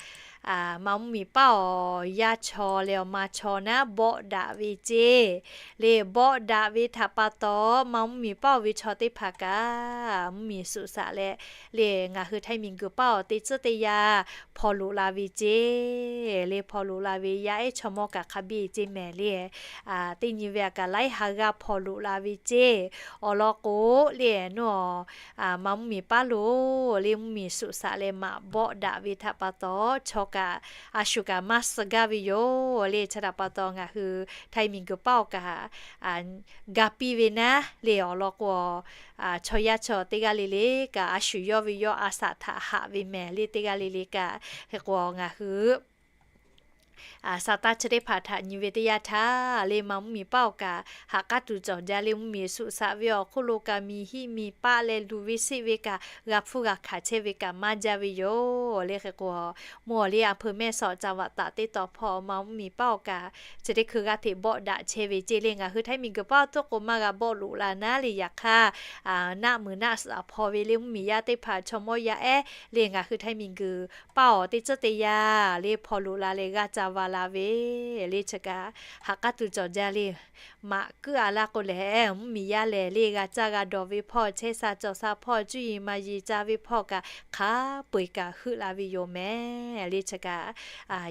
ma mvuhˇmiˬ paˉ awˬ yaˇ chaw leh awˬ ma chaw naˉ bawˆ daꞈ ve ceˇ. Le bawˆ daꞈ ve htaꞈ pa taw, ma mvuhˇmiˬ paˉ awˬ ve chaw teˇ hpaˍ kaꞈ mvuhˇmiˬ suꞈ shaꞈ leh le, ngaˬ hui htaiˇ miˬguiˬ paˉ awˬ teˇ tcuhˉ teˇ yanˇ hpawnˬ loꞈ la ve ceˇ. Le hpawnˬ loꞈ la ve yaˇ ehˉ chaw mawˇ kaꞈ hk'a biˇ ceˇ mehˍ le. Teˇ nyi ve a kaꞈ laiˉ ha g'aˇ hpawnˬ loꞈ la ve ceˇ. Awˬ lawn k'o le, nawˬ ma mvuhˇmiˬ paˉ lo le, mvuhˇmiˬ suꞈ shaꞈ leh maꞈ bawˆ daꞈ ve htaꞈ pa taw, chaw kaꞈ, a shu kaꞈ maˇ suh gaˇ ve yoˬ le. Chi htaꞈ pa taw ngaˬ hui htaiˍ miˬguiˬ paˇ awˬ kaꞈ ga piˇ ve naˉ le awˬ lawn k'o, chaw yaˇ chaw teˇ g'aˇ le le kaꞈ a shu yawˇ ve yawˇ a shaꞈ htaꞈ haꞈ ve mehˍ le teˇ g'aˇ le le kaꞈ. Hk'e k'o ngaˬ hui sa taˇ chi teˇ hpaˍ htaꞈ nyi ve teˇ yanˇ htaˇ le, ma mvuhˇmiˬ paˇ awˬ kaꞈ haꞈ k'aˉ tuˬ cawˬ jaˇ le. Mvuhˇmiˬ suhˍ shaꞈ ve awˬ hk'oˆ lo kaꞈ miˬ hiˆ miˬ paˆ leh luˬ ve seˆ ve kaꞈ g'a hpfuhˇ g'a hkanˍ chehˇ ve kaꞈ maˇ jaˇ ve yoˬ le. Hk'e k'o, mvuhˇ awˬ le a hpeuꞈ mehˆ shawˍ caˍ vaꞈ taˍ teˇ taw hpawˇ ma mvuhˇmiˬ paˇ awˬ kaꞈ chi teˇ hkui g'aˇ hteꞈ bawˆ daꞈ chehˇ ve ceˇ le. Ngaˬ hui htaiˍ miˬguiˬ paˇ awˬ toˇ k'o maˇ g'a bawˆ loꞈ la naˉ le. Yaꞈ hk'aˇ, naˆ muiˬ naˆ suhˍ hpawˇ ve le mvuhˇmiˬ yaˇ teˇ hpaˍ chaw mawˇ yaˇ ehˉ le ngaˬ hui htaiˍ miˬguiˬ paˇ awˬ teˇ tcuhˉ teˇ yanˇ le hpaw loꞈ la leh g'a ca va la ve le. Chi kaꞈ haꞈ k'aˉ tuˬ cawˬ jaˇ le. Maꞈ kuiˉ a laˇ k'o lehˬ, mvuhˇmiˬ yaˇ lehˬ le g'a caˇ g'a dawˬ ve hpawˇ, chehˇ sha cawˬ sha hpawˇ, cuˇ yiˍ maˍ yiˍ ca ve hpawˇ kaꞈ hk'a peu-eˬ kaꞈ heuˆ la ve yoˬ mehˍ le. Chi kaꞈ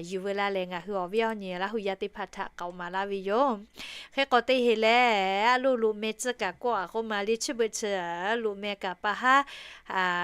yuˬ veu la leh ngaˬ hui awˬ viˉ awˬ nyi Laˇ hu yaˇ teˇ hpaˍ htaꞈ k'aoˍ maˍ laˇ ve yoˬ. Hk'e k'o teˇ heˍ lehˬ, a loˇ loꞈ meh tcuhˇ kaꞈ kawˆ a k'oˆ ma le, chi beuꞈ chi loꞈ meh kaꞈ pa haˉ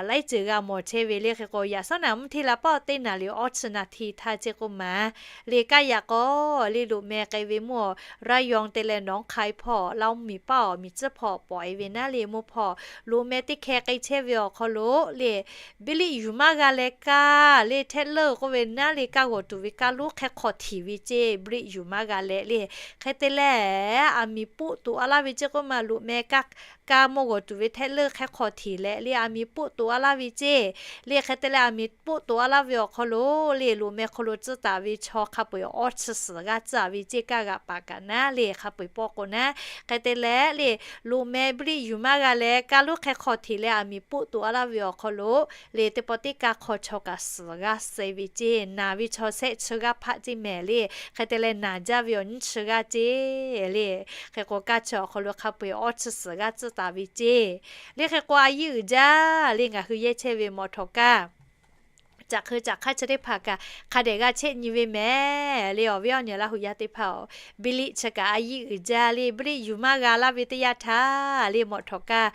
laiˉ ceuˬ g'a mawˬ chehˇ ve le. Hk'e k'o yaꞈ shawˉ naˍ mvuhˇ hteˇ la paˇ teˇ naˍ liꞈ awˇ chi naˍ hti htaˇ chehˇ k'oˆ ma le, kaˇ yaꞈ k'aw le loꞈ meh k'ai ve mvuhˇ awˬ Raˇ yawˇ te leh Nawˉ hk'ai hpawˇ Laˇ mvuhˇmiˬ paˇ awˬ miˬ tcuhˉ hpawˇ pawꞈ e ve naˉ le mvuhˇ hpawˇ loꞈ meh teˇ hkeh k'ai chehˇ ve awˬ hk'aw lo le, biˇ liˆ yuˬ maˇ g'a leh kaˇ le htehˆ leuˆ k'oˆ ve naˉ le kaˇ g'awˬ tuˬ ve kaˇ lonˉ hk'e hk'aw htiˍ ve ceˇ. Biˇ liˆ yuˬ maˇ g'a leh le, hk'e te leh a miˍ poˆ toꞈ a laˇ ve ceˇ k'oˆ ma loꞈ meh kaˇ kaˇ mawˇ g'awˬ tuˬ ve htehˆ leuˆ hk'e hk'aw htiˍ leh le a miˍ poˆ toꞈ a laˇ ve ceˇ. Le hk'e te leh a miˍ poˆ toꞈ a laˇ ve awˬ hk'aw lo le loꞈ meh hk'aw lo tcuhˉ taˍ ve chaw hk'a peu-eˬ awˇ chi suhˍ g'aˇ tcuhˉ a ve ceˇ. Kaˇ g'aꞈ paˍ kaꞈ naˉ le hk'a peu-eˬ pawˇ k'o naˉ. Hk'e te leh le loꞈ meh biˇ liˆ yuˬ maˇ g'a leh kaˇ lonˉ hk'e hk'aw htiˍ leh a miˍ poˆ toꞈ a laˇ ve awˬ hk'aw lo le teˇ pawˆ teˇ kaˇ hk'aw chaw kaꞈ suhˍ g'aˇ suh ve ceˇ. Naˬ ve chaw shehˆ chi g'aˇ hpaˆ ceˇ mehˍ le. Hk'e te leh naˬ jaˇ ve awˬ nyiˇ chi g'aˇ ceˇ le. Hk'e k'o kaˇ chi awˬ hk'aw lo hk'a peu-eˬ awˇ chi suhˍ g'aˇ tcuhˉ taˍ ve ceˇ. Le hk'e k'o a yiˇ uiˍ jaˇ le ngaˬ hui yehˇ chehˇ ve mawꞈ htawꞈ kaˇ caꞈ hk'eu caꞈ hk'aˇ chi teˇ hpaˍ kaꞈ hk'a dehꞈ g'a chehˇ nyi ve mehˍ le. Awˬ viˉ awˬ nyi Laˇ hu yaˇ teˇ hpaˍ-oˬ, biˇ liˆ chi kaꞈ a yiˇ uiˍ jaˇ le biˇ liˆ yuˬ maˇ g'a laˇ ve teˇ yanˇ htaˇ le mawꞈ htawꞈ kaˇ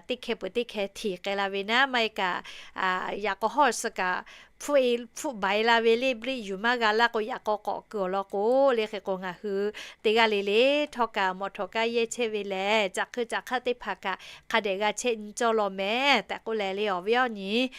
teˇ hkeh peuˬ teˇ hkeh htiˍ k'ai la ve naˉ maˇ heˆ kaꞈ yaꞈ k'aw hawˇ suh kaꞈ hpfuhˆ baiˍ la ve le biˇ liˆ yuˬ maˇ g'a laˇ k'o yaꞈ k'aw k'awꞈ kuiˬ awˬ lawn k'o le hk'e k'o ngaˬ hui teˇ g'aˇ le le htawˇ kaꞈ mawꞈ htawꞈ kaˇ yehˇ chehˇ ve lehˬ caꞈ hk'eu caꞈ hk'aˇ teˇ hpaˍ kaꞈ hk'a dehꞈ g'a chehˇ nyi cawˇ law mehˍ tehꞈ k'oˆ leh le awˬ viˉ awˬ nyi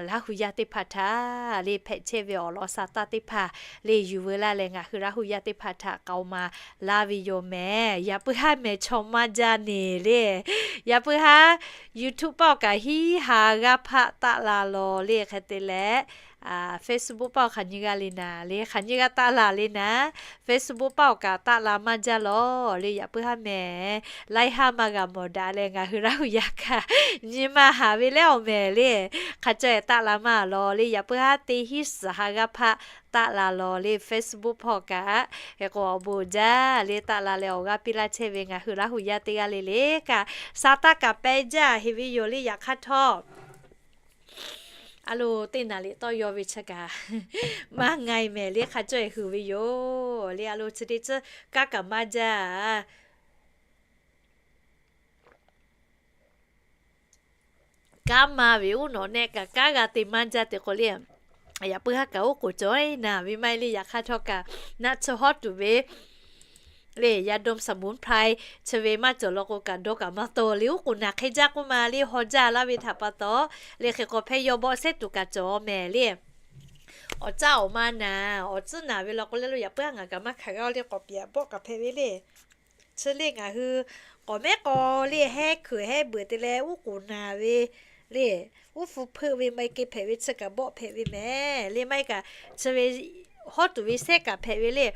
Laˇ hu yaˇ teˇ hpaˍ htaꞈ le hpehꞈ chehˇ ve awˬ lawn sa taˇ teˇ hpaˍ le yuˬ veu laˇ leh ngaˬ hui Laˇ hu yaˇ teˇ hpaˍ htaꞈ k'aoˍ maˍ laˇ ve yoˬ mehˍ. Yaꞈ puiˉ haˉ mehˍ chaw maˇ jaˇ neˬ le. Yaꞈ puiˉ haˉ YouTube paˇ awˬ kaꞈ hiˉ ha g'aˇ hpaˆ taˆ la law le hk'e te leh Facebook paˇ awˬ hk'aˬ nyi g'a le naˍ le hk'aˬ nyi g'a taˆ la le naˍ. Facebook paˇ awˬ kaꞈ taˆ la maˇ jaˇ law le. Yaꞈ puiˉ haˉ mehˍ laiˉ haˉ maˇ g'a mawˬ daꞈ leh ngaˬ hui Laˇ hu yaˇ kaꞈ nyi ma haˍ ve leh awˬ mehˍ le. Hk'a caweh taˆ la maˇ law le. Yaꞈ puiˉ haˉ teˇ hiˉ suhˍ ha g'aˇ hpaˆ taˆ la law le Facebook paˇ awˬ kaꞈ. Hk'e k'o awˬ bon jaˇ le taˆ la leh awˬ g'aˇ piˇ laˇ chehˇ ve ngaˬ hui Laˇ hu yaˇ teˇ g'aˇ le le kaꞈ sa taˇ kaꞈ pehˇ jaˇ heˍ ve yoˬ le. Yaꞈ hk'aˇ htawˇ a lo teˇ naˍ liꞈ tawˇ yaw ve chi kaꞈ maˇ nga e mehˍ le hk'a cawˇ e huiˍ ve yoˬ le. A lo chi teˇ tcuhˉ kaˉ kaꞈ maˇ jaˇ kanˉ ma ve uˉ nawꞈ nehˆ kaꞈ kanˉ g'a te maˇ jaˇ te k'o le. Yaꞈ puiˉ haˉ kaꞈ oˉ k'oˍ cawˬ e naˍ ve maˇ heˆ le. Yaꞈ hk'aˇ htawˇ kaꞈ naˆ tsuhˇ hawˉ tuˬ ve le yaꞈ dawˇ saˍ mvuhˇ hpraˇ chi ve maˇ cawˬ law k'o kaꞈ dawˇ kaꞈ maˇ taw le. Oˉ k'oˍ naˬ hk'e jaˇ k'oˆ ma le haw jaˇ laˇ ve htaꞈ pa taw le hk'e k'o hpehˇ yaw bawˆ sehˉ tuˬ kaꞈ cawˬ mehˍ le. Awˬ caˇ awˬ ma naˬ awˬ tcuhˉ naˬ ve law k'o le lo yaꞈ puiˉ haˉ ngaˬ kaꞈ maˇ hk'aˬ g'a le k'awꞈ piˍ bawˆ kaꞈ hpehꞈ ve le. Chi le ngaˬ hui k'awꞈ mehˉ k'aw le hehˉ hkeuꞈ hehˉ beuꞈ te leh uˉ k'oˍ naˬ ve le uˉ hpu hpeuˆ ve maˇ heˆ k'e hpehꞈ ve chi kaꞈ bawˆ hpehꞈ ve mehˍ le. Maˇ heˆ kaꞈ chi ve hawˉ tuˬ ve sehˉ kaꞈ hpehꞈ ve le.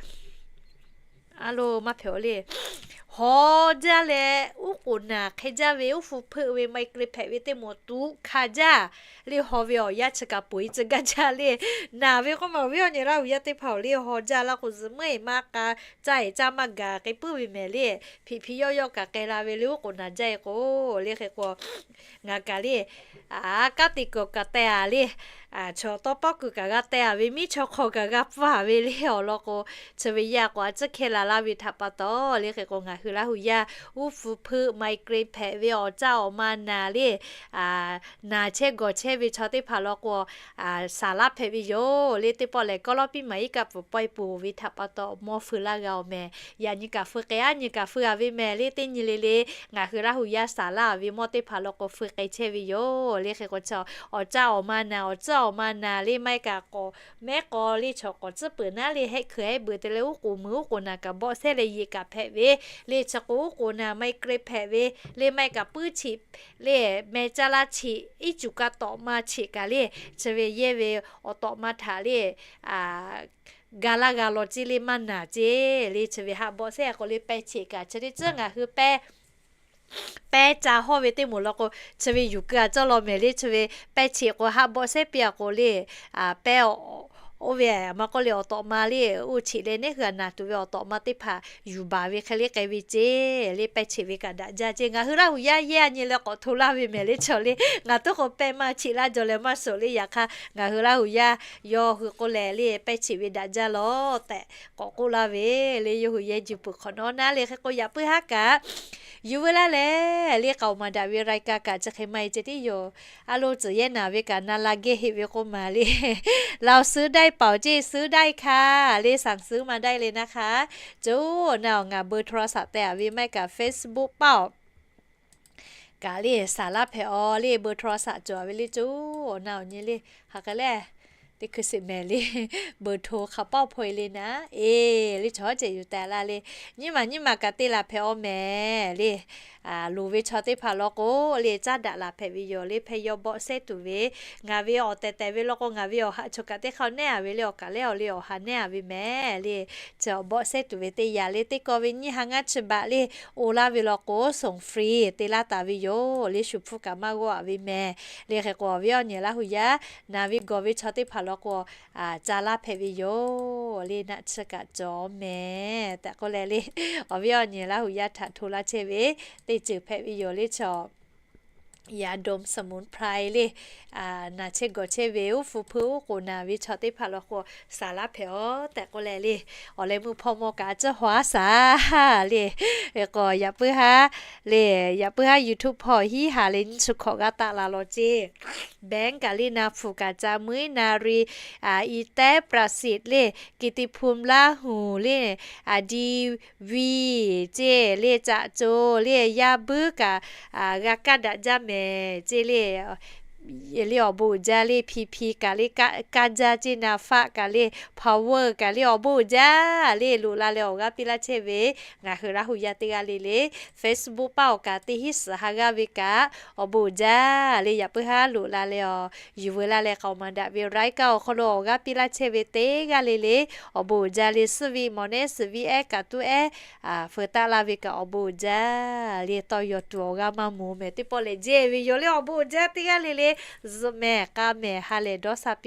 A lo maˇ hpehꞈ le. Haw jaˇ leh uˉ k'oˍ naˬ hk'e jaˇ ve uˉ hpu hpeuˆ ve maˇ heˆ k'e hpehꞈ ve teˇ moˍ tuꞈ hkanˍ jaˇ le. Haw ve awˬ yanˇ chi kaꞈ poˬ e tcuh gaˇ jaˇ le. Naˬ ve k'oˆ ma awˬ viˉ awˬ nyi Laˇ hu yaˇ teˇ hpaˍ-oˬ le haw jaˇ laˇ k'o zuhꞈ meuˇ e maˇ k'a caˇ e caˇ maˇ gaˬ k'e puiˉ ve mehˍ le. Hpiꞈ hpiꞈ yawˇ yawˇ kaꞈ k'ai la ve le uˉ k'oˍ naˬ jaˇ e k'o le hk'e k'o ngaˬ kaꞈ le kanˉ te kuiˬ kaꞈ teh a le chaw tawˇ pawˆ kuiˬ kaꞈ g'a teh a ve miˉ chaw hk'aw kaꞈ g'a pfuhˇ a ve le awˬ lawn k'o chi ve yaˇ k'o a tcuhˉ hkehˇ la laˇ ve htaꞈ pa taw le hk'e k'o ngaˬ hui Laˇ hu yaˇ uˉ hpu hpeuˆ migraine hpehꞈ ve awˬ caˇ awˬ ma naˬ le, naˬ chehˇ gawˬ chehˇ ve chaw teˇ hpaˍ law k'o, saˍ laˇ hpehꞈ ve yoˬ le. Teˇ pawˆ lehˬ, kawˇ lawˇ piˇ maˍ iˉ kaˆ pfuhˍ pawehˇ peuˬ ve htaꞈ pa taw mawˇ feu laˇ g'a awˬ mehˍ. Yaꞈ nyi kaꞈ feu k'ai, aˉ nyi kaꞈ feu a ve mehˍ le. Teˇ nyi le le, ngaˬ hui Laˇ hu yaˇ saˍ laˇ ve mawˇ teˇ hpaˍ law k'o feu k'ai chehˇ ve yoˬ le. Hk'e k'o, awˬ caˇ awˬ ma naˬ, awˬ tcuhˉ awˬ ma naˬ le, maˇ heˆ kaꞈ k'awꞈ mehˉ k'aw le, chaw k'awꞈ tcuhˉ peuˬ naˉ le, hehˆ hkui hehˆ beuꞈ te leh uˉ k'oˍ mui uˉ k'oˍ naˬ kaꞈ bawˆ sehˉ leh yeꞈ kaꞈ hpehꞈ ve le. Chi k'o uˉ k'oˍ naˬ migraine hpehꞈ ve le, maˇ heˆ kaꞈ puiˉ cheꞈ le, meh caˇ laˇ cheꞈ, iˉ cuˬ ka tawꞈ ma cheꞈ kaꞈ le, chi ve yehˇ ve awˬ tawꞈ ma htaꞈ le ga laˇ g'a law ceˇ le, maˇ naˬ ceˇ le. Chi ve haˆ bawˆ sehˉ k'o le, pehˇ cheꞈ kaꞈ chi teˇ tcuhˉ ngaˬ hui pehˇ pehˇ ca hawˇ ve teˇ moˍ law k'o, chi ve yuˬ keu a cawˇ law mehˍ le. Chi ve pehˇ cheꞈ k'o haˆ bawˆ sehˉ piˇ a k'o le, pehˇ oˇ ve maˇ k'oˆ le, awˬ tawꞈ ma le, oˇ cheꞈ leh neˉ hui a naˬ tuˬ ve awˬ tawꞈ ma teˇ hpaˍ yuˬ baˬ ve hk'e le k'ai ve ceˇ le. Pehˇ cheꞈ ve kaꞈ daꞈ jaˇ ceˇ. Ngaˬ hui Laˇ hu yaˇ yehˇ a nyi leh k'awꞈ hto laˇ ve mehˍ le. Chaw le ngaˬ tuˉ k'o pehˇ maˇ cheꞈ laˇ jaw leh maˇ shoˍ le. Yaꞈ hk'aˇ ngaˬ hui Laˇ hu yaˇ yawˇ hui k'oˆ leh le, pehˇ cheꞈ ve daꞈ jaˇ lawˬ tehꞈ k'awꞈ k'oˆ laˇ ve le. Yawˇ hui yehˇ juˇ peuˬ hk'awꞈ nawˉ naˉ le. Hk'e k'o yaꞈ puiˉ haˉ kaꞈ yuˬ veu laˇ leh le, k'aoˍ maˍ daꞈ ve รายการ kaꞈ chi hk'e maˇ heˆ ceh tiˉ yoˬ. A lo tcuhˬ yehˇ naˍ ve kaꞈ na la geh heˆ ve k'oˆ maˍ le. เราซื้อได้เปล่า ceˇ ซื้อได้ค่ะ le, สั่งซื้อมาได้เลยนะคะ Coˬ naˬ awˬ ngaˬ เบอร์โทรศัพท์ teh a ve maˇ heˆ kaꞈ Facebook paoˬ kaꞈ le saˍ laˇ hpehꞈ aw le, เบอร์โทรศัพท์ cawˬ a ve le. Coˬ naˬ awˬ nyi le, hk'aˬ hk'e le, teˇ hkui sheˍ mehˍ le, เบอร์โทร hk'a paoˬ hpaw e le naˉ, e, le chaw ceh yuˬ teh laˇ le. Nyiˇ maˬ nyiˇ maˬ kaꞈ te laˬ hpehꞈ aw mehˍ le. Loˍ ve chaw teˇ hpaˍ law k'o le, caˉ daꞈ laˬ hpehꞈ ve yoˬ le. Hpehˇ yawˇ bawˆ sehˉ tuˬ ve, ngaˬ ve awˬ tehˬ tehˬ ve law k'o, ngaˬ ve awˬ haꞈ chaw kaꞈ teˇ hk'a neˉ a ve le, awˬ kaˍ lehˉ awˬ le awˬ ha neˉ a ve mehˍ le. Chi awˬ bawˆ sehˉ tuˬ ve teˇ yanˇ le, teˇ kaw ve nyiˇ ha ngaˇ chi baꞈ le, oˇ laˇ ve law k'o, ส่งฟรี te laˇ taˍ ve yoˬ le. Shu hpfuhˇ kaꞈ maˇ g'awˇ a ve mehˍ le. Hk'e k'o awˬ viˉ awˬ nyi Laˇ hu yaˇ naˬ ve gawˬ ve chaw teˇ hpaˍ law k'o, ca laˇ hpehꞈ ve yoˬ le. Naˆ tsuhˇ kaꞈ cawˬ mehˍ tehꞈ k'oˆ leh le, awˬ viˉ awˬ nyi Laˇ hu yaˇ htaꞈ hto laˇ chehˇ ve teˇ ceuˬ hpehꞈ ve yoˬ le. Chaw ยาดมสมุนไพร le, naˬ chehˇ gawˬ chehˇ ve uˉ hpu hpeuˆ uˉ k'oˍ naˬ ve chaw teˇ hpaˍ law k'o, saˍ laˇ hpehꞈ aw tehꞈ k'oˆ leh le, awˬ leh meuˇ hpawˇ mawˇ kaꞈ a ciˉ haw a shaˍ le. K'o yaꞈ puiˉ haˉ le, yaꞈ puiˉ haˉ YouTube hpawˇ hiˉ haˍ leh nyiˇ chi hkawꞈ g'a taˆ la law ceˇ. แบงก์ kaꞈ le, นาผูก kaꞈ, จามุ้ย นารี อิแต๊ ประสิทธิ์ le, กิตติภูมิ ลาหู le, ดีวี ceˇ le, จะโจ le, ยาบึ้ง kaꞈ g'a kaˇ daꞈ jaˇ mehˍ ceˇ le. Le awˬ bon uiˍ jaˇ le, พีพี kaꞈ le, kaˇ jaˇ ceˇ, นาฟ้า kaꞈ le, พาวเวอร์ kaꞈ le, awˬ bon uiˍ jaˇ le. Loꞈ la leh awˬ g'aˇ piˇ laˇ chehˇ ve ngaˬ hui Laˇ hu yaˇ teˇ g'aˇ le le, Facebook paoˬ awˬ kaꞈ teˇ hinˉ suhˍ ha g'aˇ ve kaꞈ awˬ bon uiˍ jaˇ le. Yaꞈ puiˉ haˉ loꞈ la leh awˬ yuˬ veu la leh k'aoˍ maˍ daꞈ ve รายการ awˬ hk'aw lo awˬ g'aˇ piˇ laˇ chehˇ ve teˇ g'aˇ le le, awˬ bon uiˍ jaˇ le. Suhˍ ve mawˬ neˉ suhˍ ve ehˉ kaꞈ tuˉ ehˉ feu taˆ laˇ ve kaꞈ awˬ bon uiˍ jaˇ le. Tawˇ yaw tuˬ awˬ g'aˇ maˇ mawˬ mehˍ teˇ pawˆ lehˬ, jehˇ ve yoˬ le. Awˬ bon uiˍ jaˇ teˇ g'aˇ le le, zuhꞈ mehˍ k'a mehˍ ha lehˬ dawˇ sha piˇ